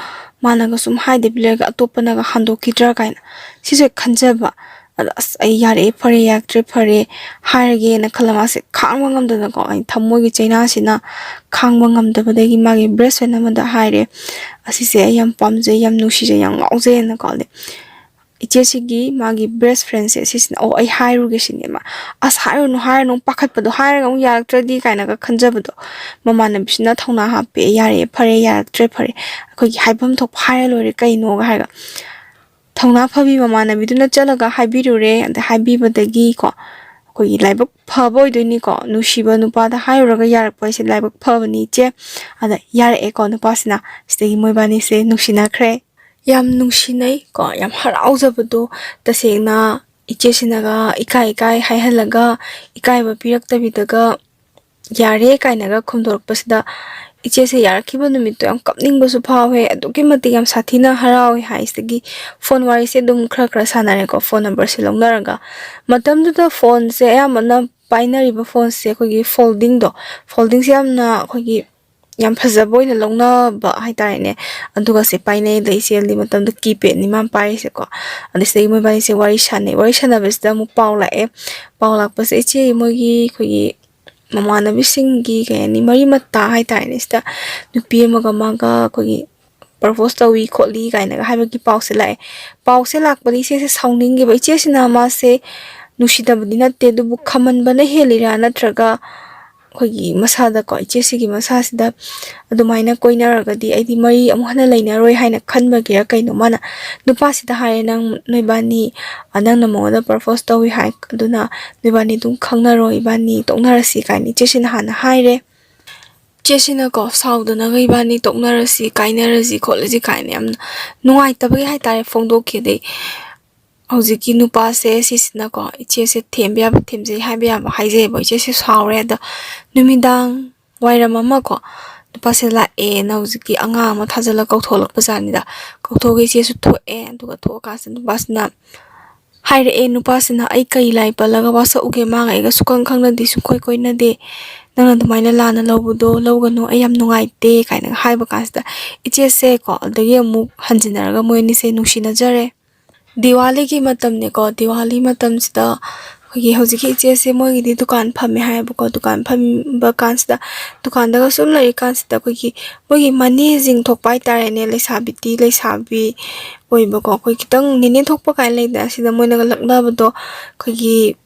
ꯃꯥꯅꯒ ꯁꯨꯝ ꯍꯥꯏꯗꯕꯤ ꯂꯩꯔꯒ ꯑꯇꯣꯞꯄꯅꯒ ꯍꯟꯗꯣꯛꯈꯤꯗ꯭ꯔꯥ?" ꯀꯥꯏꯅ ꯁꯤꯁꯨ ꯍꯦꯛ ꯈꯟꯖꯕ꯫ ꯑꯗ, "ꯑꯁ, ꯑꯩ ꯌꯥꯔꯛꯑꯦ, ꯐꯔꯦ, ꯌꯥꯔꯛꯇ꯭ꯔꯦ, ꯐꯔꯦ" ꯍꯥꯏꯔꯒꯦꯅ ꯈꯜꯂ ꯃꯥꯁꯦ ꯈꯥꯡꯕ ꯉꯝꯗꯅꯀꯣ, ꯑꯩ ꯊꯃꯣꯏꯒꯤ ꯆꯩꯅꯥꯁꯤꯅ ꯈꯥꯡꯕ ꯉꯝꯗꯕꯗꯒꯤ ꯃꯥꯒꯤ best friend ꯑꯃꯗ ꯍꯥꯏꯔꯦ, "ꯑꯁꯤꯁꯦ ꯑꯩ ꯌꯥꯝ ꯄꯥꯝꯖꯩ, ꯌꯥꯝ ꯅꯨꯡꯁꯤꯖꯩ, ꯌꯥꯝ ꯉꯥꯎꯖꯩ" ꯍꯥꯏꯅꯀꯣ꯫ ꯑꯗꯩ ꯏꯆꯦꯁꯤꯒꯤ ꯃꯥꯒꯤ best friendꯁꯦ ꯁꯤꯁꯤꯅ, "ꯑꯣ, ꯑꯩ ꯍꯥꯏꯔꯨꯒꯦ" ꯁꯤꯅꯦ ꯃꯥ꯫ "ꯑꯁ, ꯍꯥꯏꯔꯨꯅꯨ, ꯍꯥꯏꯔꯨꯅꯨ, ꯄꯥꯈꯠꯄꯗꯣ, ꯍꯥꯏꯔꯒ ꯑꯃꯨꯛ ꯌꯥꯔꯛꯇ꯭ꯔꯗꯤ" ꯀꯥꯏꯅꯒ ꯈꯟꯖꯕꯗꯣ꯫ ꯃꯃꯥꯟꯅꯕꯤꯁꯤꯅ ꯊꯧꯅꯥ ꯍꯥꯞꯄꯦ, "ꯌꯥꯔꯦ, ꯐꯔꯦ, ꯌꯥꯔꯛꯇ꯭ꯔꯦ, ꯐꯔꯦ, ꯑꯩꯈꯣꯏꯒꯤ ꯍꯥꯏꯐꯝ ꯊꯣꯛꯄ ꯍꯥꯏꯔ ꯂꯣꯏꯔꯦ ꯀꯩꯅꯣꯒ" ꯍꯥꯏꯔꯒ꯫ ꯊꯧꯅꯥ ꯐꯕꯤ ꯃꯃꯥꯟꯅꯕꯤꯗꯨꯅ ꯆꯠꯂꯒ ꯍꯥꯏꯕꯤꯔꯨꯔꯦ꯫ ꯑꯗ ꯍꯥꯏꯕꯤꯕꯗꯒꯤꯀꯣ, ꯑꯩꯈꯣꯏꯒꯤ ꯂꯥꯏꯕꯛ ꯐꯕ ꯑꯣꯏꯗꯣꯏꯅꯤꯀꯣ, ꯅꯨꯡꯁꯤꯕ ꯅꯨꯄꯥꯗ ꯍꯥꯏꯔꯨꯔꯒ ꯌꯥꯔꯛꯄ ꯍꯥꯏꯁꯦ ꯂꯥꯏꯕꯛ ꯐꯕꯅꯤ, ꯏꯆꯦ꯫ ꯑꯗ ꯌꯥꯔꯛꯑꯦꯀꯣ ꯅꯨꯄꯥꯁꯤꯅ꯫ ꯁꯤꯗꯒꯤ ꯃꯣꯏꯕꯥꯅꯤꯁꯦ ꯅꯨꯡꯁꯤꯅꯈ꯭ꯔꯦ꯫ ꯌꯥꯝ ꯅꯨꯡꯁꯤꯅꯩ ꯀꯣ, ꯌꯥꯝ ꯍꯔꯥꯎꯖꯕꯗꯣ꯫ ꯇꯁꯦꯡꯅ ꯏꯆꯦꯁꯤꯅꯒ ꯏꯀꯥꯏ ꯏꯀꯥꯏ ꯍꯥꯏꯍꯜꯂꯒ, ꯏꯀꯥꯏꯕ ꯄꯤꯔꯛꯇꯕꯤꯗꯒ "ꯌꯥꯔꯦ" ꯀꯥꯏꯅꯒ ꯈꯨꯝꯗꯣꯔꯛꯄꯁꯤꯗ, ꯏꯆꯦꯁꯦ ꯌꯥꯔꯛꯈꯤꯕ ꯅꯨꯃꯤꯠꯇꯣ ꯌꯥꯝ ꯀꯞꯅꯤꯡꯕꯁꯨ ꯐꯥꯎꯋꯦ, ꯑꯗꯨꯛꯀꯤ ꯃꯇꯤꯛ ꯌꯥꯝ ꯁꯥꯊꯤꯅ ꯍꯔꯥꯎꯋꯦ ꯍꯥꯏ꯫ ꯁꯤꯗꯒꯤ ꯐꯣꯟ ꯋꯥꯔꯤꯁꯦ ꯑꯗꯨꯝ ꯈꯔ ꯈꯔ ꯁꯥꯟꯅꯔꯦꯀꯣ, ꯐꯣꯟ ꯅꯝꯕꯔꯁꯦ ꯂꯧꯅꯔꯒ꯫ ꯃꯇꯝꯗꯨꯗ ꯐꯣꯟꯁꯦ ꯑꯌꯥꯝꯕꯅ ꯄꯥꯏꯅꯔꯤꯕ ꯐꯣꯟꯁꯦ ꯑꯩꯈꯣꯏꯒꯤ ꯐꯣꯜꯗꯤꯡꯗꯣ, ꯐꯣꯜꯗꯤꯡꯁꯦ ꯌꯥꯝꯅ ꯑꯩꯈꯣꯏꯒꯤ ꯌꯥꯝ ꯐꯖꯕ ꯑꯣꯏꯅ ꯂꯧꯅꯕ ꯍꯥꯏꯇꯥꯔꯦꯅꯦ꯫ ꯑꯗꯨꯒ ꯁꯦ ꯄꯥꯏꯅꯩ꯫ ꯑꯗ ꯏꯆꯦꯗꯤ ꯃꯇꯝꯗ ꯀꯤꯄꯦꯗꯅꯤ ꯃꯥꯅ ꯄꯥꯏꯔꯤꯁꯦꯀꯣ꯫ ꯑꯗ ꯁꯤꯗꯒꯤ ꯃꯣꯏꯕꯥꯅꯤꯁꯦ ꯋꯥꯔꯤ ꯁꯥꯟꯅꯩ꯫ ꯋꯥꯔꯤ ꯁꯥꯟꯅꯕꯁꯤꯗ ꯑꯃꯨꯛ ꯄꯥꯎ ꯂꯥꯛꯑꯦ꯫ ꯄꯥꯎ ꯂꯥꯛꯄꯁꯦ, "ꯏꯆꯦ, ꯃꯣꯏꯒꯤ ꯑꯩꯈꯣꯏꯒꯤ ꯃꯃꯥꯟꯅꯕꯤꯁꯤꯡꯒꯤ, ꯀꯩ ꯍꯥꯏꯅꯤ, ꯃꯔꯤ ꯃꯇꯥ ꯍꯥꯏꯇꯥꯔꯦꯅꯦ, ꯁꯤꯗ ꯅꯨꯄꯤ ꯑꯃꯒ ꯃꯥꯒ ꯑꯩꯈꯣꯏꯒꯤ propose ꯇꯧꯏ ꯈꯣꯠꯂꯤ" ꯀꯥꯏꯅꯒ ꯍꯥꯏꯕꯒꯤ ꯄꯥꯎꯁꯦ ꯂꯥꯛꯑꯦ꯫ ꯄꯥꯎꯁꯦ ꯂꯥꯛꯄꯗ ꯏꯆꯦꯁꯦ ꯁꯥꯎꯅꯤꯡꯈꯤꯕ꯫ ꯏꯆꯦꯁꯤꯅ ꯃꯥꯁꯦ ꯅꯨꯡꯁꯤꯗꯕꯗꯤ ꯅꯠꯇꯦ, ꯑꯗꯨꯕꯨ ꯈꯝꯍꯟꯕꯅ ꯍꯦꯜꯂꯤꯔꯥ, ꯅꯠꯇ꯭ꯔꯒ ꯑꯩꯈꯣꯏꯒꯤ ꯃꯁꯥꯗꯀꯣ, ꯏꯆꯦꯁꯤꯒꯤ ꯃꯁꯥꯁꯤꯗ ꯑꯗꯨꯃꯥꯏꯅ ꯀꯣꯏꯅꯔꯒꯗꯤ ꯑꯩꯗꯤ ꯃꯔꯤ ꯑꯃꯨꯛ ꯍꯟꯅ ꯂꯩꯅꯔꯣꯏ ꯍꯥꯏꯅ ꯈꯟꯕꯒꯤꯔ ꯀꯩꯅꯣ, ꯃꯥꯅ ꯅꯨꯄꯥꯁꯤꯗ ꯍꯥꯏꯔꯦ, "ꯅꯪ, ꯅꯣꯏꯕꯥꯅꯤ, ꯑ, ꯅꯪꯅ ꯃꯉꯣꯟꯗ propose ꯇꯧꯏ ꯍꯥꯏ, ꯑꯗꯨꯅ ꯅꯣꯏꯕꯥꯅꯤ ꯑꯗꯨꯝ ꯈꯪꯅꯔꯣ, ꯏꯕꯥꯅꯤ ꯇꯣꯛꯅꯔꯁꯤ" ꯀꯥꯏꯅ ꯏꯆꯦꯁꯤꯅ ꯍꯥꯟꯅ ꯍꯥꯏꯔꯦ꯫ ꯏꯆꯦꯁꯤꯅꯀꯣ ꯁꯥꯎꯗꯅꯒ "ꯏꯕꯥꯅꯤ ꯇꯣꯛꯅꯔꯁꯤ, ꯀꯥꯏꯅꯔꯁꯤ ꯈꯣꯠꯂꯁꯤ" ꯀꯥꯏꯅ ꯌꯥꯝꯅ ꯅꯨꯡꯉꯥꯏꯇꯕꯒꯤ ꯍꯥꯏꯇꯥꯔꯦ ꯐꯣꯡꯗꯣꯛꯈꯤ꯫ ꯑꯗꯩ ꯍꯧꯖꯤꯛꯀꯤ ꯅꯨꯄꯥꯁꯦ ꯁꯤꯁꯤꯅꯀꯣ ꯏꯆꯦꯁꯦ ꯊꯦꯝꯕ ꯌꯥꯕ ꯊꯦꯝꯖꯩ, ꯍꯥꯏꯕ ꯌꯥꯕ ꯍꯥꯏꯖꯩꯑꯕ꯫ ꯏꯆꯦꯁꯦ ꯁꯥꯎꯔꯦ꯫ ꯑꯗꯣ ꯅꯨꯃꯤꯗꯥꯡ ꯋꯥꯏꯔꯝ ꯑꯃ ꯀꯣ, ꯅꯨꯄꯥꯁꯦ ꯂꯥꯛꯑꯦꯅ ꯍꯧꯖꯤꯛꯀꯤ ꯑꯉꯥꯡ ꯑꯃ ꯊꯥꯖꯤꯜꯂꯒ ꯀꯧꯊꯣꯛꯂꯛꯄ ꯖꯥꯠꯅꯤꯗ꯫ ꯀꯧꯊꯣꯛꯑꯒ ꯏꯆꯦꯁꯨ ꯊꯣꯛꯑꯦ꯫ ꯑꯗꯨꯒ ꯊꯣꯛꯑꯀꯥꯟꯁꯤꯗ ꯅꯨꯄꯥꯁꯤꯅ ꯍꯥꯏꯔꯛꯑꯦ, ꯅꯨꯄꯥꯁꯤꯅ, "ꯑꯩ ꯀꯩ ꯂꯥꯏ ꯄꯜꯂꯒ ꯋꯥꯁꯛꯎꯒꯦ? ꯃꯥꯒ ꯑꯩꯒ ꯁꯨꯛꯈꯪ ꯈꯪꯅꯗꯦ, ꯁꯨꯡꯀꯣꯏ ꯀꯣꯏꯅꯗꯦ꯫ ꯅꯪꯅ ꯑꯗꯨꯃꯥꯏꯅ ꯂꯥꯟꯅ ꯂꯧꯕꯗꯣ ꯂꯧꯒꯅꯨ, ꯑꯩ ꯌꯥꯝ ꯅꯨꯡꯉꯥꯏꯇꯦ" ꯀꯥꯏꯅꯒ ꯍꯥꯏꯕ ꯀꯥꯟꯁꯤꯗ, ꯏꯆꯦꯁꯦ ꯀꯣ ꯑꯗꯒꯤ ꯑꯃꯨꯛ ꯍꯟꯖꯤꯟꯅꯔꯒ ꯃꯣꯏ ꯑꯅꯤꯁꯦ ꯅꯨꯡꯁꯤꯅꯖꯔꯦ꯫ ꯗꯤꯋꯥꯂꯤꯒꯤ ꯃꯇꯝꯅꯦꯀꯣ꯫ ꯗꯤꯋꯥꯂꯤ ꯃꯇꯝꯁꯤꯗ ꯑꯩꯈꯣꯏꯒꯤ ꯍꯧꯖꯤꯛꯀꯤ ꯏꯆꯦꯁꯦ ꯃꯣꯏꯒꯤꯗꯤ ꯗꯨꯀꯥꯟ ꯐꯝꯃꯦ ꯍꯥꯏꯌꯦꯕꯀꯣ꯫ ꯗꯨꯀꯥꯟ ꯐꯝꯕ ꯀꯥꯟꯁꯤꯗ, ꯗꯨꯀꯥꯟꯗꯒ ꯁꯨꯝ ꯂꯩꯔꯤꯀꯥꯟꯁꯤꯗ ꯑꯩꯈꯣꯏꯒꯤ ꯃꯣꯏꯒꯤ ꯃꯅꯦꯁꯤꯡ ꯊꯣꯛꯄ ꯍꯥꯏꯇꯥꯔꯦꯅꯦ, ꯂꯩꯁꯥꯕꯤꯗꯤ ꯂꯩꯁꯥꯕꯤ ꯑꯣꯏꯕꯀꯣ, ꯑꯩꯈꯣꯏ ꯈꯤꯇꯪ ꯅꯦꯅꯦ ꯊꯣꯛꯄ ꯀꯥꯏꯅ ꯂꯩꯗꯅ, ꯁꯤꯗ ꯃꯣꯏꯅꯒ ꯂꯛꯅꯕꯗꯣ ꯑꯩꯈꯣꯏꯒꯤ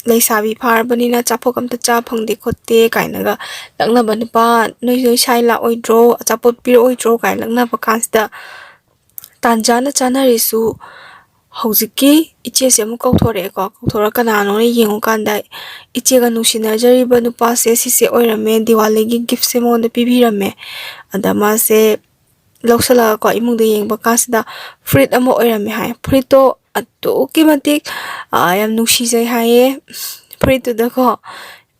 ꯂꯩꯁꯥꯕꯤ ꯐꯥꯔꯕꯅꯤꯅ ꯑꯆꯥꯄꯣꯠ ꯑꯝꯇ ꯆꯥ ꯐꯪꯗꯦ ꯈꯣꯠꯇꯦ ꯀꯥꯏꯅꯒ ꯂꯛꯅꯕ, "ꯅꯨꯄꯥ ꯅꯣꯏ ꯅꯣꯏ ꯁꯥꯏ ꯂꯥꯛꯑꯣꯏꯗ꯭ꯔꯣ, ꯑꯆꯥꯄꯣꯠ ꯄꯤꯔꯛꯑꯣꯏꯗ꯭ꯔꯣ?" ꯀꯥꯏꯅ ꯂꯛꯅꯕ ꯀꯥꯟꯁꯤꯗ, ꯇꯥꯟ ꯆꯥꯅ ꯆꯥꯅꯔꯤꯁꯨ ꯍꯧꯖꯤꯛꯀꯤ ꯏꯆꯦꯁꯦ ꯑꯃꯨꯛ ꯀꯧꯊꯣꯔꯛꯑꯦꯀꯣ꯫ ꯀꯧꯊꯣꯔꯛꯑ ꯀꯅꯥꯅꯣꯅ ꯌꯦꯡꯉꯨꯀꯥꯟꯗ, ꯏꯆꯦꯒ ꯅꯨꯡꯁꯤꯅꯖꯔꯤꯕ ꯅꯨꯄꯥꯁꯦ ꯁꯤꯁꯦ ꯑꯣꯏꯔꯝꯃꯦ, ꯗꯤꯋꯥꯂꯤꯒꯤ ꯒꯤꯐꯁꯦ ꯃꯉꯣꯟꯗ ꯄꯤꯕꯤꯔꯝꯃꯦ꯫ ꯑꯗ ꯃꯥꯁꯦ ꯂꯧꯁꯜꯂꯒꯀꯣ, ꯏꯃꯨꯡꯗ ꯌꯦꯡꯕ ꯀꯥꯟꯁꯤꯗ ꯐꯨꯔꯤꯠ ꯑꯃ ꯑꯣꯏꯔꯝꯃꯦ ꯍꯥꯏ꯫ ꯐꯨꯔꯤꯠꯇꯣ ꯑꯗꯨꯛꯀꯤ ꯃꯇꯤꯛ, ꯑ, ꯌꯥꯝ ꯅꯨꯡꯁꯤꯖꯩ ꯍꯥꯏꯌꯦ꯫ ꯐꯨꯔꯤꯠꯇꯨꯗꯀꯣ,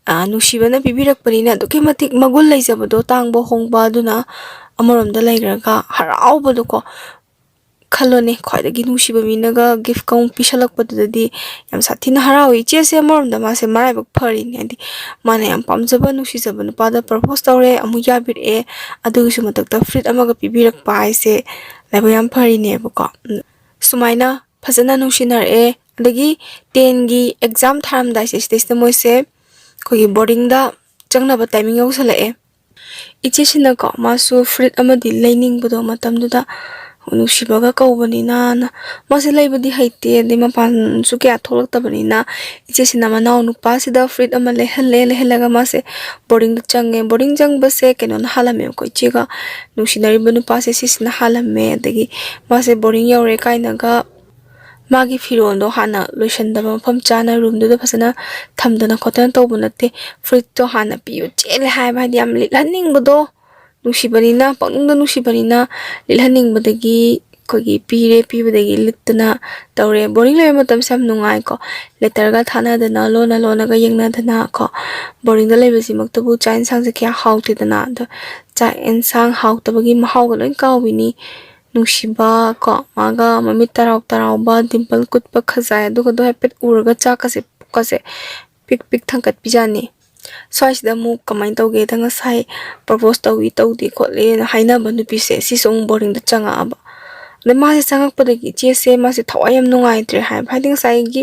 ꯑ, ꯅꯨꯡꯁꯤꯕꯅ ꯄꯤꯕꯤꯔꯛꯄꯅꯤꯅ ꯑꯗꯨꯛꯀꯤ ꯃꯇꯤꯛ ꯃꯒꯨꯟ ꯂꯩꯖꯕꯗꯣ, ꯇꯥꯡꯕ ꯍꯣꯡꯕ ꯑꯗꯨꯅ ꯑꯃꯔꯣꯝꯗ ꯂꯩꯈ꯭ꯔꯒ ꯍꯔꯥꯎꯕꯗꯣꯀꯣ, ꯈꯜꯂꯣꯅꯦ, ꯈ꯭ꯋꯥꯏꯗꯒꯤ ꯅꯨꯡꯁꯤꯕ ꯃꯤꯅꯒ ꯒꯤꯐꯀ ꯑꯃꯨꯛ ꯄꯤꯁꯜꯂꯛꯄꯗꯨꯗꯗꯤ ꯌꯥꯝ ꯁꯥꯊꯤꯅ ꯍꯔꯥꯎꯋꯤ꯫ ꯏꯆꯦꯁꯦ ꯑꯃꯔꯣꯝꯗ ꯃꯥꯁꯦ ꯃꯔꯥꯏꯕꯛ ꯐꯔꯤꯅꯦ, ꯍꯥꯏꯗꯤ ꯃꯥꯅ ꯌꯥꯝ ꯄꯥꯝꯖꯕ, ꯅꯨꯡꯁꯤꯖꯕ ꯅꯨꯄꯥꯗ ꯄ꯭ꯔꯄꯣꯁ ꯇꯧꯔꯦ, ꯑꯃꯨꯛ ꯌꯥꯕꯤꯔꯛꯑꯦ, ꯑꯗꯨꯒꯤꯁꯨ ꯃꯊꯛꯇ ꯐꯨꯔꯤꯠ ꯑꯃꯒ ꯄꯤꯕꯤꯔꯛꯄ ꯍꯥꯏꯁꯦ ꯂꯥꯏꯕꯛ ꯌꯥꯝ ꯐꯔꯤꯅꯦꯕꯀꯣ꯫ ꯁꯨꯃꯥꯏꯅ ꯐꯖꯅ ꯅꯨꯡꯁꯤꯅꯔꯛꯑꯦ꯫ ꯑꯗꯒꯤ ꯇꯦꯟꯒꯤ ꯑꯦꯛꯖꯥꯝ ꯊꯥꯔꯝꯗꯥꯏꯁꯦ, ꯁꯤꯗꯩꯁꯤꯗ ꯃꯣꯏꯁꯦ ꯑꯩꯈꯣꯏꯒꯤ ꯕꯣꯔꯗꯤꯡꯗ ꯆꯪꯅꯕ ꯇꯥꯏꯃꯤꯡ ꯌꯧꯁꯜꯂꯛꯑꯦ꯫ ꯏꯆꯦꯁꯤꯅꯀꯣ, ꯃꯥꯁꯨ ꯐꯨꯔꯤꯠ ꯑꯃꯗꯤ ꯂꯩꯅꯤꯡꯕꯗꯣ ꯃꯇꯝꯗꯨꯗ, ꯅꯨꯡꯁꯤꯕꯒ ꯀꯧꯕꯅꯤꯅ꯫ ꯃꯥꯁꯦ ꯂꯩꯕꯗꯤ ꯍꯩꯇꯦ, ꯑꯗꯩ ꯃꯄꯥꯟꯁꯨ ꯀꯌꯥ ꯊꯣꯛꯂꯛꯇꯕꯅꯤꯅ, ꯏꯆꯦꯁꯤꯅ ꯃꯅꯥꯎ ꯅꯨꯄꯥꯁꯤꯗ ꯐꯨꯔꯤꯠ ꯑꯃ ꯂꯩꯍꯜꯂꯦ꯫ ꯂꯩꯍꯜꯂꯒ ꯃꯥꯁꯦ ꯕꯣꯔꯗꯤꯡꯗ ꯆꯪꯉꯦ꯫ ꯕꯣꯔꯗꯤꯡ ꯆꯪꯕꯁꯦ ꯀꯩꯅꯣꯅ ꯍꯥꯜꯂꯝꯃꯦꯕꯀꯣ, ꯏꯆꯦꯒ ꯅꯨꯡꯁꯤꯅꯔꯤꯕ ꯅꯨꯄꯥꯁꯦ ꯁꯤꯁꯤꯅ ꯍꯥꯜꯂꯝꯃꯦ꯫ ꯑꯗꯒꯤ ꯃꯥꯁꯦ ꯕꯣꯔꯗꯤꯡ ꯌꯧꯔꯦ ꯀꯥꯏꯅꯒ ꯃꯥꯒꯤ ꯐꯤꯔꯣꯜꯗꯣ ꯍꯥꯟꯅ ꯂꯣꯏꯁꯟꯗꯕ, ꯃꯐꯝ ꯆꯥꯅ ꯔꯨꯝꯗꯨꯗ ꯐꯖꯅ ꯊꯝꯗꯅ ꯈꯣꯠꯇꯅ ꯇꯧꯕ ꯅꯠꯇꯦ꯫ ꯐꯨꯔꯤꯠꯇꯣ ꯍꯥꯟꯅ ꯄꯤꯌꯨ ꯆꯦꯜꯂꯦ ꯍꯥꯏꯕ, ꯍꯥꯏꯗꯤ ꯌꯥꯝ ꯂꯤꯠꯍꯟꯅꯤꯡꯕꯗꯣ, ꯅꯨꯡꯁꯤꯕꯅꯤꯅ, ꯄꯪꯅꯨꯡꯗ ꯅꯨꯡꯁꯤꯕꯅꯤꯅ ꯂꯤꯠꯍꯟꯅꯤꯡꯕꯗꯒꯤ ꯑꯩꯈꯣꯏꯒꯤ ꯄꯤꯔꯦ, ꯄꯤꯕꯗꯒꯤ ꯂꯤꯠꯇꯅ ꯇꯧꯔꯦ꯫ ꯕꯣꯔꯗꯤꯡ ꯂꯩꯕ ꯃꯇꯝꯁꯦ ꯌꯥꯝ ꯅꯨꯡꯉꯥꯏꯀꯣ, ꯂꯦꯇꯔꯒ ꯊꯥꯅꯗꯅ, ꯂꯣꯟꯅ ꯂꯣꯟꯅꯒ ꯌꯦꯡꯅꯗꯅ ꯀꯣ꯫ ꯕꯣꯔꯗꯤꯡꯗ ꯂꯩꯕꯁꯤꯃꯛꯇꯕꯨ ꯆꯥꯛ ꯌꯦꯟꯁꯥꯡꯁꯦ ꯀꯌꯥ ꯍꯥꯎꯇꯦꯗꯅ, ꯑꯗꯣ ꯆꯥꯛ ꯌꯦꯟꯁꯥꯡ ꯍꯥꯎꯇꯕꯒꯤ ꯃꯍꯥꯎꯒ ꯂꯣꯏ ꯀꯥꯎꯕꯤꯅꯤ꯫ ꯅꯨꯡꯁꯤꯕ ꯀꯣ, ꯃꯥꯒ ꯃꯃꯤꯠ ꯇꯔꯥꯎ ꯇꯔꯥꯎꯕ, ꯗꯤꯝꯄꯜ ꯀꯨꯠꯄ ꯈꯖꯥꯏ, ꯑꯗꯨꯒꯗꯣ ꯍꯥꯏꯐꯦꯠ ꯎꯔꯒ ꯆꯥꯛꯀꯁꯦ, ꯄꯨꯛꯀꯁꯦ ꯄꯤꯛ ꯄꯤꯛ ꯊꯥꯡꯒꯠꯄꯤꯖꯥꯠꯅꯤ꯫ ꯁ꯭ꯋꯥꯏꯁꯤꯗ ꯑꯃꯨꯛ ꯀꯃꯥꯏꯅ ꯇꯧꯒꯦꯗ, ꯉꯁꯥꯏ ꯄ꯭ꯔꯄꯣꯁ ꯇꯧꯏ ꯇꯧꯗꯦ ꯈꯣꯠꯂꯦꯅ ꯍꯥꯏꯅꯕ ꯅꯨꯄꯤꯁꯦ, ꯁꯤꯁꯨ ꯑꯃꯨꯛ ꯕꯣꯔꯗꯤꯡꯗ ꯆꯪꯉꯛꯑꯕ꯫ ꯑꯗꯩ ꯃꯥꯁꯦ ꯆꯪꯉꯛꯄꯗꯒꯤ ꯏꯆꯦꯁꯦ, ꯃꯥꯁꯦ ꯊꯋꯥꯏ ꯌꯥꯝ ꯅꯨꯡꯉꯥꯏꯇ꯭ꯔꯦ ꯍꯥꯏꯕ, ꯍꯥꯏꯗꯤ ꯉꯁꯥꯏꯒꯤ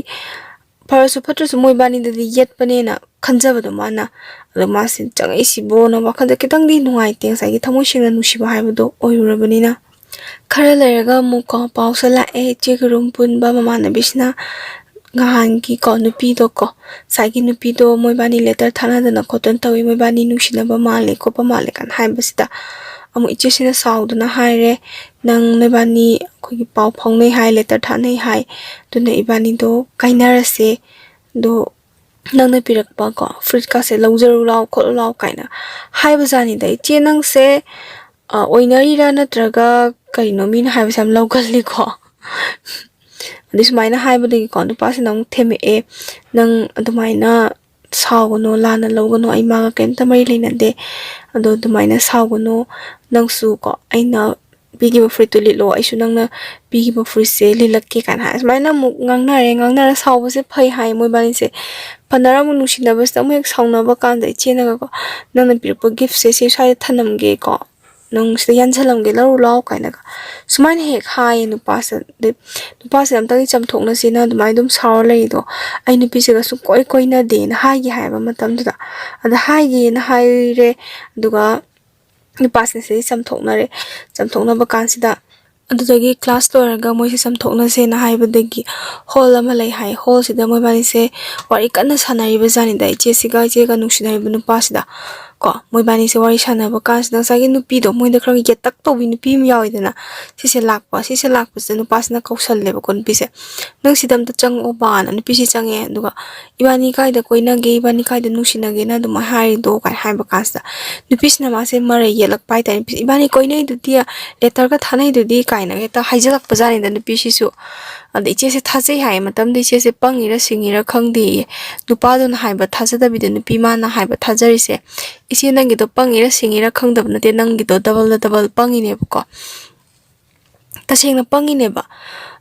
ꯐꯔꯁꯨ ꯐꯠꯇ꯭ꯔꯁꯨ ꯃꯣꯏꯕꯥꯅꯤꯗꯗꯤ ꯌꯦꯠꯄꯅꯦꯅ ꯈꯟꯖꯕꯗꯣ ꯃꯥꯅ꯫ ꯑꯗꯣ ꯃꯥꯁꯦ ꯆꯪꯉꯛꯏꯁꯤꯕꯣꯅ ꯋꯥꯈꯜꯗ ꯈꯤꯇꯪꯗꯤ ꯅꯨꯡꯉꯥꯏꯇꯦ, ꯉꯁꯥꯏꯒꯤ ꯊꯃꯣꯏ ꯁꯦꯡꯅ ꯅꯨꯡꯁꯤꯕ ꯍꯥꯏꯕꯗꯣ ꯑꯣꯏꯔꯨꯔꯕꯅꯤꯅ꯫ ꯈꯔ ꯂꯩꯔꯒ ꯑꯃꯨꯛꯀꯣ ꯄꯥꯎꯁꯦ ꯂꯥꯛꯑꯦ, ꯏꯆꯦꯒꯤ ꯔꯨꯝ ꯄꯨꯟꯕ ꯃꯃꯥꯟꯅꯕꯤꯁꯤꯅ ꯉꯍꯥꯟꯒꯤꯀꯣ ꯅꯨꯄꯤꯗꯣꯀꯣ, ꯉꯁꯥꯏꯒꯤ ꯅꯨꯄꯤꯗꯣ ꯃꯣꯏꯕꯥꯅꯤ ꯂꯦꯇꯔ ꯊꯥꯅꯗꯅ ꯈꯣꯠꯇꯅ ꯇꯧꯏ, ꯃꯣꯏꯕꯥꯅꯤ ꯅꯨꯡꯁꯤꯅꯕ ꯃꯥꯜꯂꯦ ꯈꯣꯠꯄ ꯃꯥꯜꯂꯦ ꯀꯥꯏꯅ ꯍꯥꯏꯕꯁꯤꯗ ꯑꯃꯨꯛ ꯏꯆꯦꯁꯤꯅ ꯁꯥꯎꯗꯨꯅ ꯍꯥꯏꯔꯦ, "ꯅꯪ ꯅꯣꯏꯕꯥꯅꯤ ꯑꯩꯈꯣꯏꯒꯤ ꯄꯥꯎ ꯐꯥꯎꯅꯩ ꯍꯥꯏ, ꯂꯦꯇꯔ ꯊꯥꯅꯩ ꯍꯥꯏ, ꯑꯗꯨꯅ ꯏꯕꯥꯅꯤꯗꯣ ꯀꯥꯏꯅꯔꯁꯦ, ꯑꯗꯣ ꯅꯪꯅ ꯄꯤꯔꯛꯄ ꯀꯣ ꯐꯨꯔꯤꯠꯀꯥꯁꯦ ꯂꯧꯖꯔꯨ ꯂꯥꯎ ꯈꯣꯠꯂꯨ ꯂꯥꯎ" ꯀꯥꯏꯅ ꯍꯥꯏꯕꯖꯥꯠꯅꯤꯗ꯫ "ꯏꯆꯦ ꯅꯪꯁꯦ ꯑ, ꯑꯣꯏꯅꯔꯤꯔꯥ ꯅꯠꯇ꯭ꯔꯒ ꯀꯩꯅꯣ, ꯃꯤꯅ ꯍꯥꯏꯕꯁꯦ ꯌꯥꯝ ꯂꯧꯒꯜꯂꯤꯀꯣ?" ꯑꯗꯩ ꯁꯨꯃꯥꯏꯅ ꯍꯥꯏꯕꯗꯒꯤꯀꯣ ꯅꯨꯄꯥꯁꯤꯅ ꯑꯃꯨꯛ ꯊꯦꯝꯃꯛꯑꯦ, "ꯅꯪ ꯑꯗꯨꯃꯥꯏꯅ ꯁꯥꯎꯒꯅꯣ, ꯂꯥꯟꯅ ꯂꯧꯒꯅꯣ, ꯑꯩ ꯃꯥꯒ ꯀꯩꯝꯇ ꯃꯔꯤ ꯂꯩꯅꯗꯦ, ꯑꯗꯣ ꯑꯗꯨꯃꯥꯏꯅ ꯁꯥꯎꯒꯅꯣ, ꯅꯪꯁꯨ ꯀꯣ ꯑꯩꯅ ꯄꯤꯈꯤꯕ ꯐꯨꯔꯤꯠꯇꯨ ꯂꯤꯠꯂꯣ, ꯑꯩꯁꯨ ꯅꯪꯅ ꯄꯤꯈꯤꯕ ꯐꯨꯔꯤꯠꯁꯦ ꯂꯤꯠꯂꯛꯀꯦ" ꯀꯥꯏꯅ ꯍꯥꯏ꯫ ꯁꯨꯃꯥꯏꯅ ꯑꯃꯨꯛ ꯉꯥꯡꯅꯔꯦ, ꯉꯥꯡꯅꯔ ꯁꯥꯎꯕꯁꯦ ꯐꯩ ꯍꯥꯏ ꯃꯣꯏꯕꯥꯅꯤꯁꯦ꯫ ꯐꯅꯔ ꯑꯃꯨꯛ ꯅꯨꯡꯁꯤꯅꯕꯁꯤꯗ ꯑꯃꯨꯛ ꯍꯦꯛ ꯁꯥꯎꯅꯕ ꯀꯥꯟꯗ ꯏꯆꯦꯅꯒꯀꯣ, "ꯅꯪꯅ ꯄꯤꯔꯛꯄ ꯒꯤꯐꯁꯦ ꯁꯤ ꯁ꯭ꯋꯥꯏꯗ ꯊꯅꯝꯒꯦꯀꯣ, ꯅꯪ ꯁꯤꯗ ꯌꯥꯟꯁꯤꯜꯂꯝꯒꯦ, ꯂꯧꯔꯨ ꯂꯥꯎ" ꯀꯥꯏꯅꯒ ꯁꯨꯃꯥꯏꯅ ꯍꯦꯛ ꯍꯥꯏꯌꯦ ꯅꯨꯄꯥꯁꯦ꯫ ꯑꯗꯩ ꯅꯨꯄꯥꯁꯦ "ꯑꯝꯇꯪꯗꯤ ꯆꯝꯊꯣꯛꯅꯁꯦꯅ" ꯑꯗꯨꯃꯥꯏꯅ ꯑꯗꯨꯝ ꯁꯥꯎꯔ ꯂꯩꯔꯤꯗꯣ, "ꯑꯩ ꯅꯨꯄꯤꯁꯤꯒ ꯁꯨꯡꯀꯣꯏ ꯀꯣꯏꯅꯗꯦꯅ" ꯍꯥꯏꯒꯦ ꯍꯥꯏꯕ ꯃꯇꯝꯗꯨꯗ꯫ ꯑꯗ ꯍꯥꯏꯒꯦꯅ ꯍꯥꯏꯔꯦ, ꯑꯗꯨꯒ ꯅꯨꯄꯥꯁꯤꯡꯁꯤꯗꯤ ꯆꯝꯊꯣꯛꯅꯔꯦ꯫ ꯆꯝꯊꯣꯛꯅꯕ ꯀꯥꯟꯁꯤꯗ ꯑꯗꯨꯗꯒꯤ ꯀ꯭ꯂꯥꯁ ꯂꯣꯏꯔꯒ ꯃꯣꯏꯁꯦ ꯆꯝꯊꯣꯛꯅꯁꯦꯅ ꯍꯥꯏꯕꯗꯒꯤ ꯍꯣꯜ ꯑꯃ ꯂꯩ ꯍꯥꯏ꯫ ꯍꯣꯜꯁꯤꯗ ꯃꯣꯏꯕꯥꯅꯤꯁꯦ ꯋꯥꯔꯤ ꯀꯟꯅ ꯁꯥꯟꯅꯔꯤꯕ ꯖꯥꯠꯅꯤꯗ, ꯏꯆꯦꯁꯤꯒ ꯏꯆꯦꯒ ꯅꯨꯡꯁꯤꯅꯔꯤꯕ ꯅꯨꯄꯥꯁꯤꯗ꯫ ꯀꯣ, ꯃꯣꯏꯕꯥꯅꯤꯁꯦ ꯋꯥꯔꯤ ꯁꯥꯟꯅꯕ ꯀꯥꯟꯁꯤꯗ ꯉꯁꯥꯏꯒꯤ ꯅꯨꯄꯤꯗꯣ, ꯃꯣꯏꯗ ꯈꯔ ꯌꯦꯠꯇꯛ ꯇꯧꯕꯤ ꯅꯨꯄꯤ ꯑꯃ ꯌꯥꯎꯋꯤꯗꯅ, ꯁꯤꯁꯦ ꯂꯥꯛꯄ꯫ ꯁꯤꯁꯦ ꯂꯥꯛꯄꯁꯤꯗ ꯅꯨꯄꯥꯁꯤꯅ ꯀꯧꯁꯜꯂꯦꯕꯀꯣ ꯅꯨꯄꯤꯁꯦ, "ꯅꯪ ꯁꯤꯗ ꯑꯝꯇ ꯆꯪꯉꯛꯑꯣꯕꯥꯅ" ꯅꯨꯄꯤꯁꯤ ꯆꯪꯉꯛꯑꯦ꯫ ꯑꯗꯨꯒ "ꯏꯕꯥꯅꯤ ꯀꯥꯏꯗ ꯀꯣꯏꯅꯒꯦ, ꯏꯕꯥꯅꯤ ꯀꯥꯏꯗ ꯅꯨꯡꯁꯤꯅꯒꯦꯅ ꯑꯗꯨꯃꯥꯏꯅ ꯍꯥꯏꯔꯤꯗꯣ?" ꯀꯥꯏꯅ ꯍꯥꯏꯕ ꯀꯥꯟꯁꯤꯗ, ꯅꯨꯄꯤꯁꯤꯅ ꯃꯥꯁꯦ ꯃꯔꯩ ꯌꯦꯠꯂꯛꯄ ꯍꯥꯏꯇꯥꯔꯦ꯫ ꯅꯨꯄꯤꯁꯦ, "ꯏꯕꯥꯅꯤ ꯀꯣꯏꯅꯩꯗꯨꯗꯤ, ꯂꯦꯇꯔꯒ ꯊꯥꯅꯩꯗꯨꯗꯤ" ꯀꯥꯏꯅ ꯍꯦꯛꯇ ꯍꯥꯏꯖꯜꯂꯛꯄ ꯖꯥꯠꯅꯤꯗ ꯅꯨꯄꯤꯁꯤꯁꯨ꯫ ꯑꯗ ꯏꯆꯦꯁꯦ ꯊꯥꯖꯩ ꯍꯥꯏ꯫ ꯃꯇꯝꯗ ꯏꯆꯦꯁꯦ ꯄꯪꯉꯤꯔ ꯁꯤꯡꯉꯤꯔ ꯈꯪꯗꯦꯌꯦ꯫ ꯅꯨꯄꯥꯗꯨꯅ ꯍꯥꯏꯕ ꯊꯥꯖꯗꯕꯤꯗ ꯅꯨꯄꯤ ꯃꯥꯅ ꯍꯥꯏꯕ ꯊꯥꯖꯔꯤꯁꯦ, "ꯏꯆꯦ, ꯅꯪꯒꯤꯗꯣ ꯄꯪꯉꯤꯔ ꯁꯤꯡꯉꯤꯔ ꯈꯪꯗꯕ ꯅꯠꯇꯦ, ꯅꯪꯒꯤꯗꯣ ꯗꯕꯜꯗ ꯗꯕꯜ ꯄꯪꯉꯤꯅꯦꯕꯀꯣ, ꯇꯁꯦꯡꯅ ꯄꯪꯉꯤꯅꯦꯕ"꯫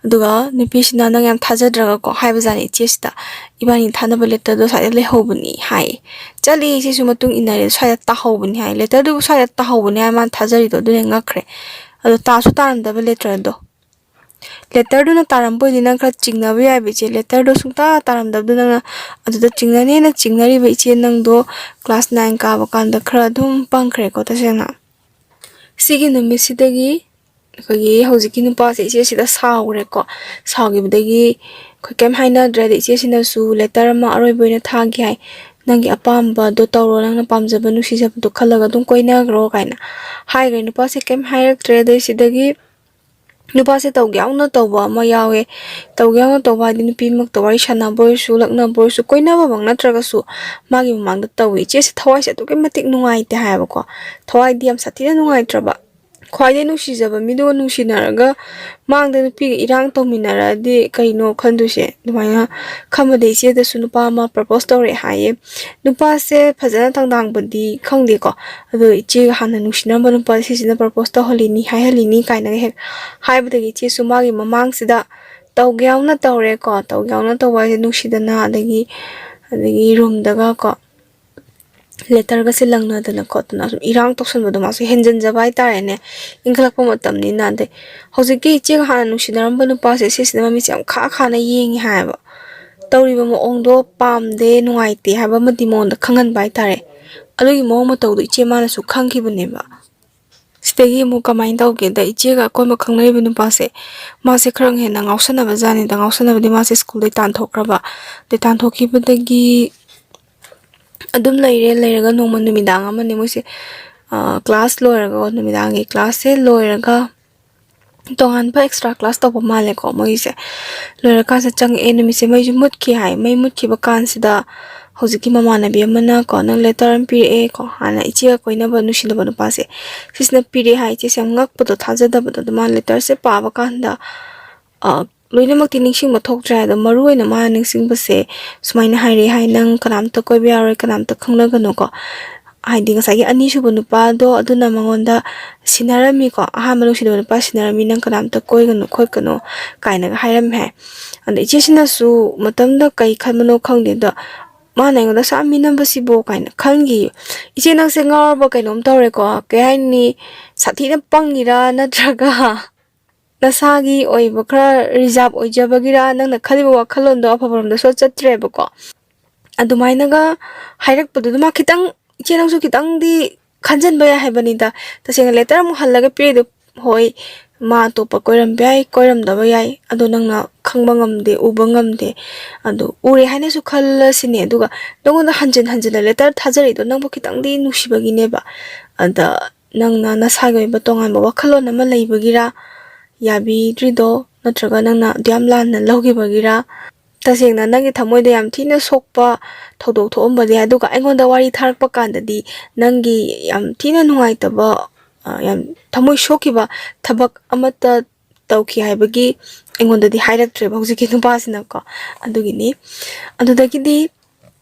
ꯑꯗꯨꯒ ꯅꯨꯄꯤꯁꯤꯅ ꯅꯪ ꯌꯥꯝ ꯊꯥꯖꯗ꯭ꯔꯒꯀꯣ ꯍꯥꯏꯕꯖꯥꯠꯅꯤ ꯏꯆꯦꯁꯤꯗ, "ꯏꯕꯥꯅꯤ ꯊꯥꯅꯕ ꯂꯦꯇꯔꯗꯣ ꯁ꯭ꯋꯥꯏꯗ ꯂꯩꯍꯧꯕꯅꯤ" ꯍꯥꯏꯌꯦ꯫ ꯆꯠꯂꯤ ꯏꯆꯦꯁꯨ ꯃꯇꯨꯡ ꯏꯟꯅꯔꯦ, "ꯁ꯭ꯋꯥꯏꯗ ꯇꯥꯍꯧꯕꯅꯤ" ꯍꯥꯏ꯫ ꯂꯦꯇꯔꯗꯨꯕꯨ ꯁ꯭ꯋꯥꯏꯗ ꯇꯥꯍꯧꯕꯅꯤ ꯍꯥꯏ ꯃꯥꯅ ꯊꯥꯖꯔꯤꯗꯣ ꯑꯗꯨꯅ ꯉꯛꯈ꯭ꯔꯦ꯫ ꯑꯗꯣ ꯇꯥꯁꯨ ꯇꯥꯔꯝꯗꯕ ꯂꯦꯇꯔꯗꯣ꯫ ꯂꯦꯇꯔꯗꯨꯅ ꯇꯥꯔꯝꯕ ꯑꯣꯏꯗꯤ ꯅꯪ ꯈꯔ ꯆꯤꯡꯅꯕ ꯌꯥꯏꯕ ꯏꯆꯦ꯫ ꯂꯦꯇꯔꯗꯣ ꯁꯨꯡꯇꯥ ꯇꯥꯔꯝꯗꯕꯗꯨ ꯅꯪꯅ ꯑꯗꯨꯗ ꯆꯤꯡꯅꯅꯦꯅ ꯆꯤꯡꯅꯔꯤꯕ ꯏꯆꯦ, ꯅꯪꯗꯣ ꯀ꯭ꯂꯥꯁ ꯅꯥꯏꯟ ꯀꯥꯕ ꯀꯥꯟꯗ ꯈꯔ ꯑꯗꯨꯝ ꯄꯪꯈ꯭ꯔꯦꯀꯣ ꯇꯁꯦꯡꯅ꯫ ꯁꯤꯒꯤ ꯅꯨꯃꯤꯠꯁꯤꯗꯒꯤ ꯑꯩꯈꯣꯏꯒꯤ ꯍꯧꯖꯤꯛꯀꯤ ꯅꯨꯄꯥꯁꯦ ꯏꯆꯦꯁꯤꯗ ꯁꯥꯎꯈ꯭ꯔꯦꯀꯣ꯫ ꯁꯥꯎꯈꯤꯕꯗꯒꯤ ꯑꯩꯈꯣꯏ ꯀꯩꯝ ꯍꯥꯏꯅꯗ꯭ꯔꯦ꯫ ꯑꯗꯩ ꯏꯆꯦꯁꯤꯅꯁꯨ ꯂꯦꯇꯔ ꯑꯃ ꯑꯔꯣꯏꯕ ꯑꯣꯏꯅ ꯊꯥꯒꯤ ꯍꯥꯏ, "ꯅꯪꯒꯤ ꯑꯄꯥꯝꯕꯗꯣ ꯇꯧꯔꯣ, ꯅꯪꯅ ꯄꯥꯝꯖꯕ ꯅꯨꯡꯁꯤꯖꯕꯗꯣ ꯈꯜꯂꯒ ꯑꯗꯨꯝ ꯀꯣꯏꯅꯈ꯭ꯔꯣ" ꯀꯥꯏꯅ ꯍꯥꯏꯈ꯭ꯔꯦ꯫ ꯅꯨꯄꯥꯁꯦ ꯀꯩꯝ ꯍꯥꯏꯔꯛꯇ꯭ꯔꯦ꯫ ꯑꯗꯩ ꯁꯤꯗꯒꯤ ꯅꯨꯄꯥꯁꯦ ꯇꯧꯒꯦ ꯌꯥꯎꯅ ꯇꯧꯕ ꯑꯃ ꯌꯥꯎꯋꯦ꯫ ꯇꯧꯒꯦ ꯌꯥꯎꯅ ꯇꯧꯕ ꯍꯥꯏꯗꯤ ꯅꯨꯄꯤꯃꯛꯇ ꯋꯥꯔꯤ ꯁꯥꯟꯅꯕ ꯑꯣꯏꯔꯁꯨ, ꯂꯛꯅꯕ ꯑꯣꯏꯔꯁꯨ, ꯀꯣꯏꯅꯕꯃꯛ ꯅꯠꯇ꯭ꯔꯒꯁꯨ ꯃꯥꯒꯤ ꯃꯃꯥꯡꯗ ꯇꯧꯋꯤ꯫ ꯏꯆꯦꯁꯦ ꯊꯋꯥꯏꯁꯦ ꯑꯗꯨꯛꯀꯤ ꯃꯇꯤꯛ ꯅꯨꯡꯉꯥꯏꯇꯦ ꯍꯥꯏꯌꯦꯕꯀꯣ꯫ ꯊꯋꯥꯏꯗꯤ ꯌꯥꯝ ꯁꯥꯊꯤꯅ ꯅꯨꯡꯉꯥꯏꯇ꯭ꯔꯕ꯫ ꯈ꯭ꯋꯥꯏꯗꯩ ꯅꯨꯡꯁꯤꯖꯕ ꯃꯤꯗꯨꯒ ꯅꯨꯡꯁꯤꯅꯔꯒ ꯃꯥꯡꯗ ꯅꯨꯄꯤꯒ ꯏꯔꯥꯡ ꯇꯧꯃꯤꯟꯅꯔꯛꯑꯗꯤ ꯀꯩꯅꯣ ꯈꯟꯗꯣꯏꯁꯦ? ꯑꯗꯨꯃꯥꯏꯅ ꯈꯟꯕꯗ ꯏꯆꯦꯗꯁꯨ ꯅꯨꯄꯥ ꯑꯃ ꯄ꯭ꯔꯄꯣꯁ ꯇꯧꯔꯛꯑꯦ ꯍꯥꯏꯌꯦ꯫ ꯅꯨꯄꯥꯁꯦ ꯐꯖꯅ ꯊꯪꯗꯥꯡꯕꯗꯤ ꯈꯪꯗꯦꯀꯣ꯫ ꯑꯗꯣ ꯏꯆꯦꯒ ꯍꯥꯟꯅ ꯅꯨꯡꯁꯤꯅꯔꯝꯕ ꯅꯨꯄꯥ ꯁꯤꯁꯤꯅ ꯄ꯭ꯔꯄꯣꯁ ꯇꯧꯍꯜꯂꯤꯅꯤ, ꯍꯥꯏꯍꯜꯂꯤꯅꯤ ꯀꯥꯏꯅꯒ ꯍꯦꯛ ꯍꯥꯏꯕꯗꯒꯤ ꯏꯆꯦꯁꯨ ꯃꯥꯒꯤ ꯃꯃꯥꯡꯁꯤꯗ ꯇꯧꯒꯦ ꯌꯥꯎꯅ ꯇꯧꯔꯦꯀꯣ꯫ ꯇꯧꯒꯦ ꯌꯥꯎꯅ ꯇꯧꯕ ꯍꯥꯏꯁꯦ ꯅꯨꯡꯁꯤꯗꯅ, ꯑꯗꯒꯤ, ꯑꯗꯒꯤ ꯔꯨꯝꯗꯒ ꯀꯣ, ꯂꯦꯇꯔꯒꯁꯦ ꯂꯪꯅꯗꯅ ꯈꯣꯠꯇꯅ ꯁꯨꯝ ꯏꯔꯥꯡ ꯇꯧꯁꯟꯕꯗꯣ ꯃꯥꯁꯨ ꯍꯦꯟꯖꯟꯖꯕ ꯍꯥꯏꯇꯥꯔꯦꯅꯦ꯫ ꯏꯟꯈꯠꯂꯛꯄ ꯃꯇꯝꯅꯤꯅ꯫ ꯑꯗꯩ ꯍꯧꯖꯤꯛꯀꯤ ꯏꯆꯦꯒ ꯍꯥꯟꯅ ꯅꯨꯡꯁꯤꯅꯔꯝꯕ ꯅꯨꯄꯥꯁꯦ ꯁꯤꯁꯤꯅ ꯃꯃꯤꯠꯁꯦ ꯌꯥꯝ ꯈꯥ ꯈꯥꯅ ꯌꯦꯡꯉꯤ ꯍꯥꯏꯌꯦꯕ꯫ ꯇꯧꯔꯤꯕ ꯃꯑꯣꯡꯗꯣ ꯄꯥꯝꯗꯦ, ꯅꯨꯡꯉꯥꯏꯇꯦ ꯍꯥꯏꯕ ꯑꯃꯗꯤ ꯃꯉꯣꯟꯗ ꯈꯪꯍꯟꯕ ꯍꯥꯏꯇꯥꯔꯦ꯫ ꯑꯗꯨꯒꯤ ꯃꯑꯣꯡ ꯃꯇꯧꯗꯣ ꯏꯆꯦ ꯃꯥꯅꯁꯨ ꯈꯪꯈꯤꯕꯅꯦꯕ꯫ ꯁꯤꯗꯒꯤ ꯑꯃꯨꯛ ꯀꯃꯥꯏꯅ ꯇꯧꯒꯦꯗ, ꯏꯆꯦꯒ ꯑꯀꯣꯟꯕ ꯈꯪꯅꯔꯤꯕ ꯅꯨꯄꯥꯁꯦ, ꯃꯥꯁꯦ ꯈꯔ ꯍꯦꯟꯅ ꯉꯥꯎꯁꯟꯅꯕ ꯖꯥꯠꯅꯤꯗ꯫ ꯉꯥꯎꯁꯟꯅꯕꯗꯤ ꯃꯥꯁꯦ ꯁ꯭ꯀꯨꯜꯗꯩ ꯇꯥꯟꯊꯣꯛꯈ꯭ꯔꯕ꯫ ꯑꯗꯩ ꯇꯥꯟꯊꯣꯛꯈꯤꯕꯗꯒꯤ ꯑꯗꯨꯝ ꯂꯩꯔꯦ꯫ ꯂꯩꯔꯒ ꯅꯣꯡꯃ ꯅꯨꯃꯤꯗꯥꯡ ꯑꯃꯅꯦ ꯃꯣꯏꯁꯦ ꯀ꯭ꯂꯥꯁ ꯂꯣꯏꯔꯒ, ꯅꯨꯃꯤꯗꯥꯡꯒꯤ ꯀ꯭ꯂꯥꯁꯁꯦ ꯂꯣꯏꯔꯒ ꯇꯣꯉꯥꯟꯕ ꯑꯦꯛꯁꯇ꯭ꯔꯥ ꯀ꯭ꯂꯥꯁ ꯇꯧꯕ ꯃꯥꯜꯂꯦꯀꯣ ꯃꯣꯏꯁꯦ꯫ ꯂꯣꯏꯔꯀꯥꯟꯁꯤꯗ ꯆꯪꯉꯛꯑꯦ꯫ ꯅꯨꯃꯤꯠꯁꯦ ꯃꯩꯁꯨ ꯃꯨꯠꯈꯤ ꯍꯥꯏ꯫ ꯃꯩ ꯃꯨꯠꯈꯤꯕ ꯀꯥꯟꯁꯤꯗ ꯍꯧꯖꯤꯛꯀꯤ ꯃꯃꯥꯟꯅꯕꯤ ꯑꯃꯅ ꯀꯣ, "ꯅꯪ ꯂꯦꯇꯔ ꯑꯃ ꯄꯤꯔꯛꯑꯦ" ꯀꯣ, ꯍꯥꯟꯅ ꯏꯆꯦꯒ ꯀꯣꯏꯅꯕ ꯅꯨꯡꯁꯤꯅꯕ ꯅꯨꯄꯥꯁꯦ, ꯁꯤꯁꯤꯅ ꯄꯤꯔꯛꯑꯦ ꯍꯥꯏ꯫ ꯏꯆꯦꯁꯦ ꯌꯥꯝ ꯉꯛꯄꯗꯣ, ꯊꯥꯖꯗꯕꯗꯣ꯫ ꯑꯗꯣ ꯃꯥꯅ ꯂꯦꯇꯔꯁꯦ ꯄꯥꯕ ꯀꯥꯟꯗ, ꯑ, ꯂꯣꯏꯅꯃꯛꯇꯤ ꯅꯤꯡꯁꯤꯡꯕ ꯊꯣꯛꯇ꯭ꯔꯦ꯫ ꯑꯗꯣ ꯃꯔꯨ ꯑꯣꯏꯅ ꯃꯥꯅ ꯅꯤꯡꯁꯤꯡꯕꯁꯦ ꯁꯨꯃꯥꯏꯅ ꯍꯥꯏꯔꯛꯑꯦ ꯍꯥꯏ, "ꯅꯪ ꯀꯅꯥꯝꯇ ꯀꯣꯏꯕ ꯌꯥꯔꯣꯏ, ꯀꯅꯥꯝꯇ ꯈꯪꯅꯒꯅꯨꯀꯣ"꯫ ꯍꯥꯏꯗꯤ ꯉꯁꯥꯏꯒꯤ ꯑꯅꯤꯁꯨꯕ ꯅꯨꯄꯥꯗꯣ ꯑꯗꯨꯅ ꯃꯉꯣꯟꯗ ꯁꯤꯟꯅꯔꯝꯃꯤꯀꯣ, "ꯑꯍꯥꯟꯕ ꯅꯨꯡꯁꯤꯅꯕ ꯅꯨꯄꯥ ꯁꯤꯟꯅꯔꯝꯃꯤ, ꯅꯪ ꯀꯅꯥꯝꯇ ꯀꯣꯏꯒꯅꯨ ꯈꯣꯠꯀꯅꯨ" ꯀꯥꯏꯅꯒ ꯍꯥꯏꯔꯝꯃꯦ ꯍꯥꯏ꯫ ꯑꯗ ꯏꯆꯦꯁꯤꯅꯁꯨ ꯃꯇꯝꯗ ꯀꯩ ꯈꯟꯕꯅꯣ ꯈꯪꯗꯦ, ꯑꯗ ꯃꯥꯅ ꯑꯩꯉꯣꯟꯗ "ꯁꯥ ꯃꯤꯅꯝꯕꯁꯤꯕꯣ" ꯀꯥꯏꯅ ꯈꯟꯈꯤ꯫ "ꯏꯆꯦ, ꯅꯪꯁꯦ ꯉꯥꯎꯔꯕ ꯀꯩꯅꯣꯝ ꯇꯧꯔꯦꯀꯣ, ꯀꯩ ꯍꯥꯏꯅꯤ, ꯁꯥꯊꯤꯅ ꯄꯪꯉꯤꯔꯥ, ꯅꯠꯇ꯭ꯔꯒ ꯅꯁꯥꯒꯤ ꯑꯣꯏꯕ ꯈꯔ ꯔꯤꯖꯥꯞ ꯑꯣꯏꯖꯕꯒꯤꯔꯥ, ꯅꯪꯅ ꯈꯜꯂꯤꯕ ꯋꯥꯈꯜꯂꯣꯟꯗꯣ ꯑꯐꯕꯔꯣꯝꯗ ꯁꯣꯠ ꯆꯠꯇ꯭ꯔꯦꯕꯀꯣ"꯫ ꯑꯗꯨꯃꯥꯏꯅꯒ ꯍꯥꯏꯔꯛꯄꯗꯨꯗ ꯃꯥ ꯈꯤꯇꯪ, "ꯏꯆꯦ, ꯅꯪꯁꯨ ꯈꯤꯇꯪꯗꯤ ꯈꯟꯖꯟꯕ ꯌꯥꯏ" ꯍꯥꯏꯕꯅꯤꯗ꯫ ꯇꯁꯦꯡꯅ ꯂꯦꯇꯔ ꯑꯃꯨꯛ ꯍꯜꯂꯒ ꯄꯤꯔꯤꯗꯣ, ꯍꯣꯏ, ꯃꯥ ꯑꯇꯣꯞꯄ ꯀꯣꯏꯔꯝꯕ ꯌꯥꯏ, ꯀꯣꯏꯔꯝꯗꯕ ꯌꯥꯏ, ꯑꯗꯣ ꯅꯪꯅ ꯈꯪꯕ ꯉꯝꯗꯦ, ꯎꯕ ꯉꯝꯗꯦ꯫ ꯑꯗꯨ ꯎꯔꯦ ꯍꯥꯏꯅꯁꯨ ꯈꯜꯂꯁꯤꯅꯦ, ꯑꯗꯨꯒ ꯅꯪꯉꯣꯟꯗ ꯍꯟꯖꯤꯟ ꯍꯟꯖꯤꯟꯅ ꯂꯦꯇꯔ ꯊꯥꯖꯔꯛꯏꯗꯣ ꯅꯪꯕꯨ ꯈꯤꯇꯪꯗꯤ ꯅꯨꯡꯁꯤꯕꯒꯤꯅꯦꯕ꯫ ꯑꯗ ꯅꯪꯅ ꯅꯁꯥꯒꯤ ꯑꯣꯏꯕ ꯇꯣꯉꯥꯟꯕ ꯋꯥꯈꯜꯂꯣꯟ ꯑꯃ ꯂꯩꯕꯒꯤꯔꯥ ꯌꯥꯕꯤꯗ꯭ꯔꯤꯗꯣ, ꯅꯠꯇ꯭ꯔꯒ ꯅꯪꯅ ꯑꯗꯨ ꯌꯥꯝ ꯂꯥꯟꯅ ꯂꯧꯈꯤꯕꯒꯤꯔꯥ? ꯇꯁꯦꯡꯅ ꯅꯪꯒꯤ ꯊꯃꯣꯏꯗ ꯌꯥꯝ ꯊꯤꯅ ꯁꯣꯛꯄ ꯊꯧꯗꯣꯛ ꯊꯣꯛꯑꯝꯕꯗꯤ ꯌꯥꯏ, ꯑꯗꯨꯒ ꯑꯩꯉꯣꯟꯗ ꯋꯥꯔꯤ ꯊꯥꯔꯛꯄ ꯀꯥꯟꯗꯗꯤ ꯅꯪꯒꯤ ꯌꯥꯝ ꯊꯤꯅ ꯅꯨꯡꯉꯥꯏꯇꯕ, ꯑ, ꯌꯥꯝ ꯊꯃꯣꯏ ꯁꯣꯛꯈꯤꯕ ꯊꯕꯛ ꯑꯃꯠꯇ ꯇꯧꯈꯤ ꯍꯥꯏꯕꯒꯤ ꯑꯩꯉꯣꯟꯗꯗꯤ ꯍꯥꯏꯔꯛꯇ꯭ꯔꯦꯕ ꯍꯧꯖꯤꯛꯀꯤ ꯅꯨꯄꯥꯁꯤꯅꯀꯣ꯫ ꯑꯗꯨꯒꯤꯅꯤ꯫ ꯑꯗꯨꯗꯒꯤꯗꯤ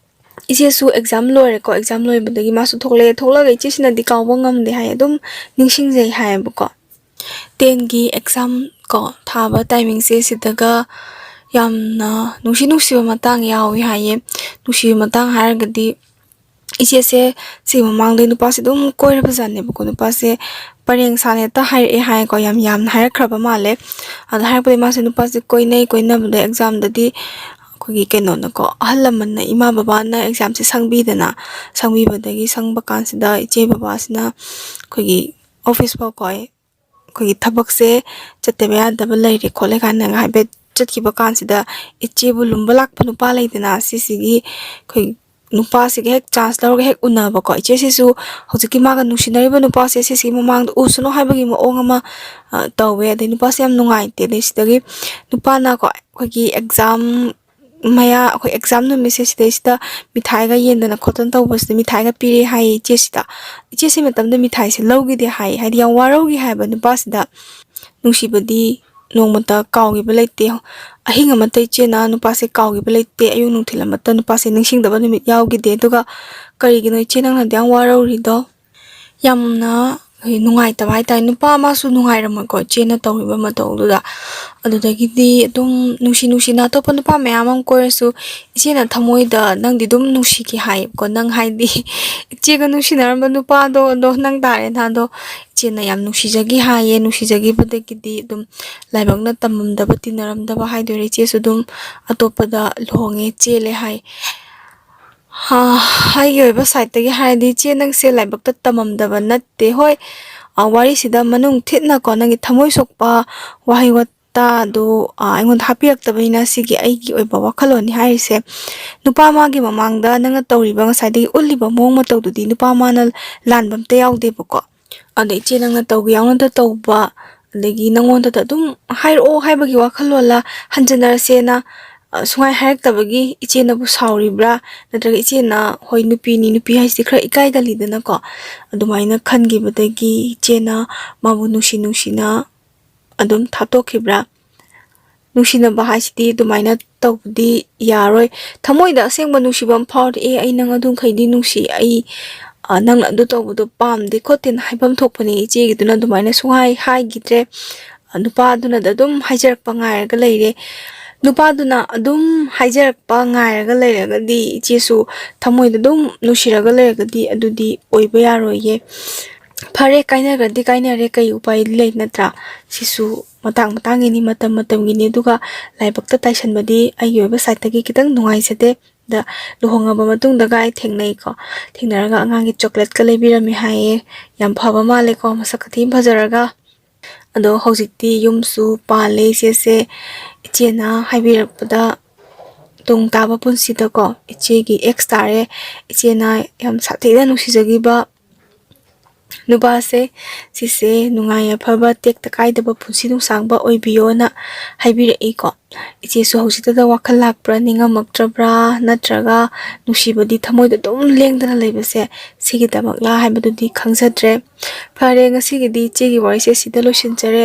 ꯏꯆꯦꯁꯨ ꯑꯦꯛꯖꯥꯝ ꯂꯣꯏꯔꯦꯀꯣ, ꯑꯦꯛꯖꯥꯝ ꯂꯣꯏꯕꯗꯒꯤ ꯃꯥꯁꯨ ꯊꯣꯛꯂꯛꯑꯦ꯫ ꯊꯣꯛꯂꯛꯑꯒ ꯏꯆꯦꯁꯤꯅꯗꯤ ꯀꯥꯎꯕ ꯉꯝꯗꯦ ꯍꯥꯏ, ꯑꯗꯨꯝ ꯅꯤꯡꯁꯤꯡꯖꯩ ꯍꯥꯏꯌꯦꯕꯀꯣ꯫ ꯇꯦꯟꯒꯤ ꯑꯦꯛꯖꯥꯝ ꯀꯣ ꯊꯥꯕ ꯇꯥꯏꯃꯤꯡꯁꯦ ꯁꯤꯗꯒ ꯌꯥꯝꯅ ꯅꯨꯡꯁꯤ ꯅꯨꯡꯁꯤꯕ ꯃꯇꯥꯡ ꯌꯥꯎꯏ ꯍꯥꯏꯌꯦ꯫ ꯅꯨꯡꯁꯤꯕ ꯃꯇꯥꯡ ꯍꯥꯏꯔꯒꯗꯤ ꯏꯆꯦꯁꯦ ꯁꯤ ꯃꯃꯥꯡꯗꯩ ꯅꯨꯄꯥꯁꯦ ꯑꯗꯨꯝ ꯀꯣꯏꯔꯕꯖꯥꯠꯅꯦꯕꯀꯣ꯫ ꯅꯨꯄꯥꯁꯦ ꯄꯔꯦꯡ ꯁꯥꯅ ꯍꯦꯛꯇ ꯍꯥꯏꯔꯛꯑꯦ ꯍꯥꯏꯀꯣ, ꯌꯥꯝ ꯌꯥꯝꯅ ꯍꯥꯏꯔꯛꯈ꯭ꯔꯕ ꯃꯥꯜꯂꯦ꯫ ꯑꯗ ꯍꯥꯏꯔꯛꯄꯗꯒꯤ ꯃꯥꯁꯦ ꯅꯨꯄꯥꯁꯦ ꯀꯣꯏꯅꯩ, ꯀꯣꯏꯅꯕꯗ ꯑꯦꯛꯖꯥꯝꯗꯗꯤ ꯑꯩꯈꯣꯏꯒꯤ ꯀꯩꯅꯣꯅꯀꯣ, ꯑꯍꯜ ꯂꯃꯟꯅ, ꯏꯃꯥ ꯕꯕꯥꯅ ꯑꯦꯛꯖꯥꯝꯁꯦ ꯁꯪꯕꯤꯗꯅ, ꯁꯪꯕꯤꯕꯗꯒꯤ ꯁꯪꯕ ꯀꯥꯟꯁꯤꯗ ꯏꯆꯦ ꯕꯕꯥꯁꯤꯅ ꯑꯩꯈꯣꯏꯒꯤ ꯑꯣꯐꯤꯁ ꯐꯥꯎ ꯀꯣ, ꯑꯩꯈꯣꯏꯒꯤ ꯊꯕꯛꯁꯦ ꯆꯠꯇꯕ ꯌꯥꯗꯕ ꯂꯩꯔꯦ ꯈꯣꯠꯂꯦ ꯀꯥꯏꯅꯒ ꯍꯥꯏꯐꯦꯠ ꯆꯠꯈꯤꯕ ꯀꯥꯟꯁꯤꯗ, ꯏꯆꯦꯕꯨ ꯂꯨꯝꯕ ꯂꯥꯛꯄ ꯅꯨꯄꯥ ꯂꯩꯗꯅ, ꯁꯤꯁꯤꯒꯤ ꯑꯩꯈꯣꯏ ꯅꯨꯄꯥꯁꯤꯒ ꯍꯦꯛ ꯆꯥꯟꯁ ꯂꯧꯔꯒ ꯍꯦꯛ ꯎꯅꯕꯀꯣ꯫ ꯏꯆꯦꯁꯤꯁꯨ ꯍꯧꯖꯤꯛꯀꯤ ꯃꯥꯒ ꯅꯨꯡꯁꯤꯅꯔꯤꯕ ꯅꯨꯄꯥꯁꯦ ꯁꯤꯁꯤꯒꯤ ꯃꯃꯥꯡꯗ ꯎꯁꯅꯨ ꯍꯥꯏꯕꯒꯤ ꯃꯑꯣꯡ ꯑꯃ, ꯑ, ꯇꯧꯋꯦ꯫ ꯑꯗꯩ ꯅꯨꯄꯥꯁꯦ ꯌꯥꯝ ꯅꯨꯡꯉꯥꯏꯇꯦ꯫ ꯑꯗꯩ ꯁꯤꯗꯒꯤ ꯅꯨꯄꯥꯅꯀꯣ ꯑꯩꯈꯣꯏꯒꯤ ꯑꯦꯛꯖꯥꯝ ꯃꯌꯥ, ꯑꯩꯈꯣꯏ ꯑꯦꯛꯖꯥꯝ ꯅꯨꯃꯤꯠꯁꯦ ꯁꯤꯗꯩꯁꯤꯗ ꯃꯤꯊꯥꯏꯒ ꯌꯦꯟꯗꯅ ꯈꯣꯠꯇꯅ ꯇꯧꯕꯁꯤꯗ ꯃꯤꯊꯥꯏꯒ ꯄꯤꯔꯦ ꯍꯥꯏꯌꯦ ꯏꯆꯦꯁꯤꯗ꯫ ꯏꯆꯦꯁꯤ ꯃꯇꯝꯗ ꯃꯤꯊꯥꯏꯁꯦ ꯂꯧꯈꯤꯗꯦ ꯍꯥꯏꯌꯦ, ꯍꯥꯏꯗꯤ ꯌꯥꯝ ꯋꯥꯔꯧꯈꯤ ꯍꯥꯏꯕ ꯅꯨꯄꯥꯁꯤꯗ꯫ ꯅꯨꯡꯁꯤꯕꯗꯤ ꯅꯣꯡꯃꯇ ꯀꯥꯎꯈꯤꯕ ꯂꯩꯇꯦ꯫ ꯑꯍꯤꯡ ꯑꯃꯠꯇ ꯏꯆꯦꯅ ꯅꯨꯄꯥꯁꯦ ꯀꯥꯎꯈꯤꯕ ꯂꯩꯇꯦ꯫ ꯑꯌꯨꯛ ꯅꯨꯡꯊꯤꯜ ꯑꯃꯠꯇ ꯅꯨꯄꯥꯁꯦ ꯅꯤꯡꯁꯤꯡꯗꯕ ꯅꯨꯃꯤꯠ ꯌꯥꯎꯈꯤꯗꯦ꯫ ꯑꯗꯨꯒ ꯀꯔꯤꯒꯤꯅꯣ ꯏꯆꯦ ꯅꯪꯅ ꯑꯗꯨꯌꯥꯝ ꯋꯥꯔꯧꯔꯤꯗꯣ? ꯌꯥꯝꯅ ꯅꯨꯡꯉꯥꯏꯇꯕ ꯍꯥꯏꯇꯥꯔꯦ꯫ ꯅꯨꯄꯥ ꯑꯃꯁꯨ ꯅꯨꯡꯉꯥꯏꯔꯝꯃꯣꯏꯀꯣ ꯏꯆꯦꯅ ꯇꯧꯔꯤꯕ ꯃꯇꯧꯗꯨꯗ꯫ ꯑꯗꯨꯗꯒꯤꯗꯤ ꯑꯗꯨꯝ ꯅꯨꯡꯁꯤ ꯅꯨꯡꯁꯤꯅ ꯑꯇꯣꯞꯄ ꯅꯨꯄꯥ ꯃꯌꯥꯝ ꯑꯃ ꯀꯣꯏꯔꯁꯨ ꯏꯆꯦꯅ ꯊꯃꯣꯏꯗ ꯅꯪꯗꯤ ꯑꯗꯨꯝ ꯅꯨꯡꯁꯤꯈꯤ ꯍꯥꯏꯌꯦꯕꯀꯣ꯫ ꯅꯪ ꯍꯥꯏꯗꯤ ꯏꯆꯦꯒ ꯅꯨꯡꯁꯤꯅꯔꯝꯕ ꯅꯨꯄꯥꯗꯣ, ꯑꯗꯣ ꯅꯪ ꯇꯥꯔꯦꯅ꯫ ꯑꯗꯣ ꯏꯆꯦꯅ ꯌꯥꯝ ꯅꯨꯡꯁꯤꯖꯈꯤ ꯍꯥꯏꯌꯦ꯫ ꯅꯨꯡꯁꯤꯖꯈꯤꯕꯗꯒꯤꯗꯤ ꯑꯗꯨꯝ ꯂꯥꯏꯕꯛꯅ ꯇꯝꯃꯝꯗꯕ, ꯇꯤꯟꯅꯔꯝꯗꯕ ꯍꯥꯏꯗꯣꯏꯔꯥ, ꯏꯆꯦꯁꯨ ꯑꯗꯨꯝ ꯑꯇꯣꯞꯄꯗ ꯂꯨꯍꯣꯡꯉꯦ, ꯆꯦꯜꯂꯦ ꯍꯥꯏ꯫ ꯍꯥ, ꯑꯩꯒꯤ ꯑꯣꯏꯕ ꯁꯥꯏꯠꯇꯒꯤ ꯍꯥꯏꯔꯗꯤ, ꯏꯆꯦ ꯅꯪꯁꯦ ꯂꯥꯏꯕꯛꯇ ꯇꯝꯃꯝꯗꯕ ꯅꯠꯇꯦ꯫ ꯍꯣꯏ, ꯑ, ꯋꯥꯔꯤꯁꯤꯗ ꯃꯅꯨꯡ ꯊꯤꯠꯅꯀꯣ ꯅꯪꯒꯤ ꯊꯃꯣꯏ ꯁꯣꯛꯄ ꯋꯥꯍꯩ ꯋꯥꯇꯥ ꯑꯗꯨ, ꯑ, ꯑꯩꯉꯣꯟꯗ ꯍꯥꯞꯄꯤꯔꯛꯇꯕꯅꯤꯅ ꯁꯤꯒꯤ ꯑꯩꯒꯤ ꯑꯣꯏꯕ ꯋꯥꯈꯜꯂꯣꯟꯅꯤ ꯍꯥꯏꯔꯤꯁꯦ꯫ ꯅꯨꯄꯥ ꯃꯥꯒꯤ ꯃꯃꯥꯡꯗ ꯅꯪꯅ ꯇꯧꯔꯤꯕ, ꯉꯁꯥꯏꯗꯒꯤ ꯎꯠꯂꯤꯕ ꯃꯑꯣꯡ ꯃꯇꯧꯗꯨꯗꯤ ꯅꯨꯄꯥ ꯃꯥꯅ ꯂꯥꯟꯕ ꯑꯝꯇ ꯌꯥꯎꯗꯦꯕꯀꯣ꯫ ꯑꯗ ꯏꯆꯦ ꯅꯪꯅ ꯇꯧꯒꯦ ꯌꯥꯎꯅꯗ ꯇꯧꯕ, ꯑꯗꯒꯤ ꯅꯪꯉꯣꯟꯗꯗ ꯑꯗꯨꯝ ꯍꯥꯏꯔꯛꯑꯣ ꯍꯥꯏꯕꯒꯤ ꯋꯥꯈꯜꯂꯣꯟꯂ, ꯍꯟꯖꯟꯅꯔꯁꯦꯅ, ꯑ, ꯁꯨꯡꯍꯥꯏ ꯍꯥꯏꯔꯛꯇꯕꯒꯤ ꯏꯆꯦꯅꯕꯨ ꯁꯥꯎꯔꯤꯕ꯭ꯔꯥ, ꯅꯠꯇ꯭ꯔꯒ ꯏꯆꯦꯅ, ꯍꯣꯏ, ꯅꯨꯄꯤꯅꯤ, ꯅꯨꯄꯤ ꯍꯥꯏꯁꯤꯗꯤ ꯈꯔ ꯏꯀꯥꯏꯒꯜꯂꯤꯗꯅꯀꯣ, ꯑꯗꯨꯃꯥꯏꯅ ꯈꯟꯈꯤꯕꯗꯒꯤ ꯏꯆꯦꯅ ꯃꯥꯕꯨ ꯅꯨꯡꯁꯤ ꯅꯨꯡꯁꯤꯅ ꯑꯗꯨꯝ ꯊꯥꯞꯇꯣꯛꯈꯤꯕ꯭ꯔꯥ? ꯅꯨꯡꯁꯤꯅꯕ ꯍꯥꯏꯁꯤꯗꯤ ꯑꯗꯨꯃꯥꯏꯅ ꯇꯧꯕꯗꯤ ꯌꯥꯔꯣꯏ꯫ ꯊꯃꯣꯏꯗ ꯑꯁꯦꯡꯕ ꯅꯨꯡꯁꯤꯕ ꯑꯃ ꯐꯥꯎꯔꯗꯤ, "ꯑꯦ, ꯑꯩ ꯅꯪ ꯑꯗꯨ ꯃꯈꯩꯗꯤ ꯅꯨꯡꯁꯤ, ꯑꯩ, ꯑ, ꯅꯪꯅ ꯑꯗꯨ ꯇꯧꯕꯗꯣ ꯄꯥꯝꯗꯦ ꯈꯣꯠꯇꯦꯅ" ꯍꯥꯏꯐꯝ ꯊꯣꯛꯄꯅꯦ꯫ ꯏꯆꯦꯒꯤꯗꯨꯅ ꯑꯗꯨꯃꯥꯏꯅ ꯁꯨꯡꯍꯥꯏ ꯍꯥꯏꯈꯤꯗ꯭ꯔꯦ꯫ ꯑ, ꯅꯨꯄꯥꯗꯨꯅꯗ ꯑꯗꯨꯝ ꯍꯥꯏꯖꯔꯛꯄ ꯉꯥꯏꯔꯒ ꯂꯩꯔꯦ꯫ ꯅꯨꯄꯥꯗꯨꯅ ꯑꯗꯨꯝ ꯍꯥꯏꯖꯔꯛꯄ ꯉꯥꯏꯔꯒ ꯂꯩꯔꯒꯗꯤ ꯏꯆꯦꯁꯨ ꯊꯃꯣꯏꯗ ꯑꯗꯨꯝ ꯅꯨꯡꯁꯤꯔꯒ ꯂꯩꯔꯒꯗꯤ ꯑꯗꯨꯗꯤ ꯑꯣꯏꯕ ꯌꯥꯔꯣꯏꯌꯦ꯫ ꯐꯔꯦ, ꯀꯥꯏꯅꯈ꯭ꯔꯗꯤ ꯀꯥꯏꯅꯔꯦ, ꯀꯩ ꯎꯄꯥꯏ ꯂꯩ, ꯅꯠꯇ꯭ꯔꯥ? ꯁꯤꯁꯨ ꯃꯇꯥꯡ ꯃꯇꯥꯡꯒꯤꯅꯤ, ꯃꯇꯝ ꯃꯇꯝꯒꯤꯅꯤ꯫ ꯑꯗꯨꯒ ꯂꯥꯏꯕꯛꯇ ꯇꯥꯏꯁꯟꯕꯗꯤ ꯑꯩꯒꯤ ꯑꯣꯏꯕ ꯁꯥꯏꯠꯇꯒꯤ ꯈꯤꯇꯪ ꯅꯨꯡꯉꯥꯏꯖꯗꯦ꯫ ꯑꯗ ꯂꯨꯍꯣꯡꯉꯕ ꯃꯇꯨꯡꯗꯒ ꯑꯩ ꯊꯦꯡꯅꯩꯀꯣ, ꯊꯦꯡꯅꯔꯒ ꯑꯉꯥꯡꯒꯤ ꯆꯣꯀ꯭ꯂꯦꯠꯀ ꯂꯩꯕꯤꯔꯝꯃꯤ ꯍꯥꯏꯌꯦ꯫ ꯌꯥꯝ ꯐꯕ ꯃꯥꯜꯂꯦꯀꯣ, ꯃꯁꯛ ꯈꯇꯤ ꯑꯃ ꯐꯖꯔꯒ꯫ ꯑꯗꯣ ꯍꯧꯖꯤꯛꯇꯤ ꯌꯨꯝꯁꯨ ꯄꯥꯜꯂꯦ ꯏꯆꯦꯁꯦ꯫ ꯏꯆꯦꯅ ꯍꯥꯏꯕꯤꯔꯛꯄꯗ ꯇꯨꯡ ꯇꯥꯕ ꯄꯨꯟꯁꯤꯗꯀꯣ, ꯏꯆꯦꯒꯤ ꯑꯦꯛꯁ ꯇꯥꯔꯦ, ꯏꯆꯦꯅ ꯌꯥꯝ ꯁꯥꯊꯤꯅ ꯅꯨꯡꯁꯤꯖꯈꯤꯕ ꯅꯨꯄꯥꯁꯦ, ꯁꯤꯁꯦ ꯅꯨꯡꯉꯥꯏ ꯌꯥꯏꯐꯕ ꯇꯦꯛꯇ ꯀꯥꯏꯗꯕ ꯄꯨꯟꯁꯤ ꯅꯨꯡꯁꯥꯡꯕ ꯑꯣꯏꯕꯤꯌꯣꯅ ꯍꯥꯏꯕꯤꯔꯛꯏꯀꯣ꯫ ꯏꯆꯦꯁꯨ ꯍꯧꯖꯤꯛꯇꯗ ꯋꯥꯈꯜ ꯂꯥꯛꯄ꯭ꯔꯥ, ꯅꯤꯡꯉꯝꯃꯛꯇ꯭ꯔꯕ꯭ꯔꯥ, ꯅꯠꯇ꯭ꯔꯒ ꯅꯨꯡꯁꯤꯕꯗꯤ ꯊꯃꯣꯏꯗ ꯑꯗꯨꯝ ꯂꯦꯡꯗꯅ ꯂꯩꯕꯁꯦ ꯁꯤꯒꯤꯗꯃꯛꯂꯥ ꯍꯥꯏꯕꯗꯨꯗꯤ ꯈꯪꯖꯗ꯭ꯔꯦ꯫ ꯐꯔꯦ, ꯉꯁꯤꯒꯤꯗꯤ ꯏꯆꯦꯒꯤ ꯋꯥꯔꯤꯁꯦ ꯁꯤꯗ ꯂꯣꯏꯁꯤꯟꯖꯔꯦ꯫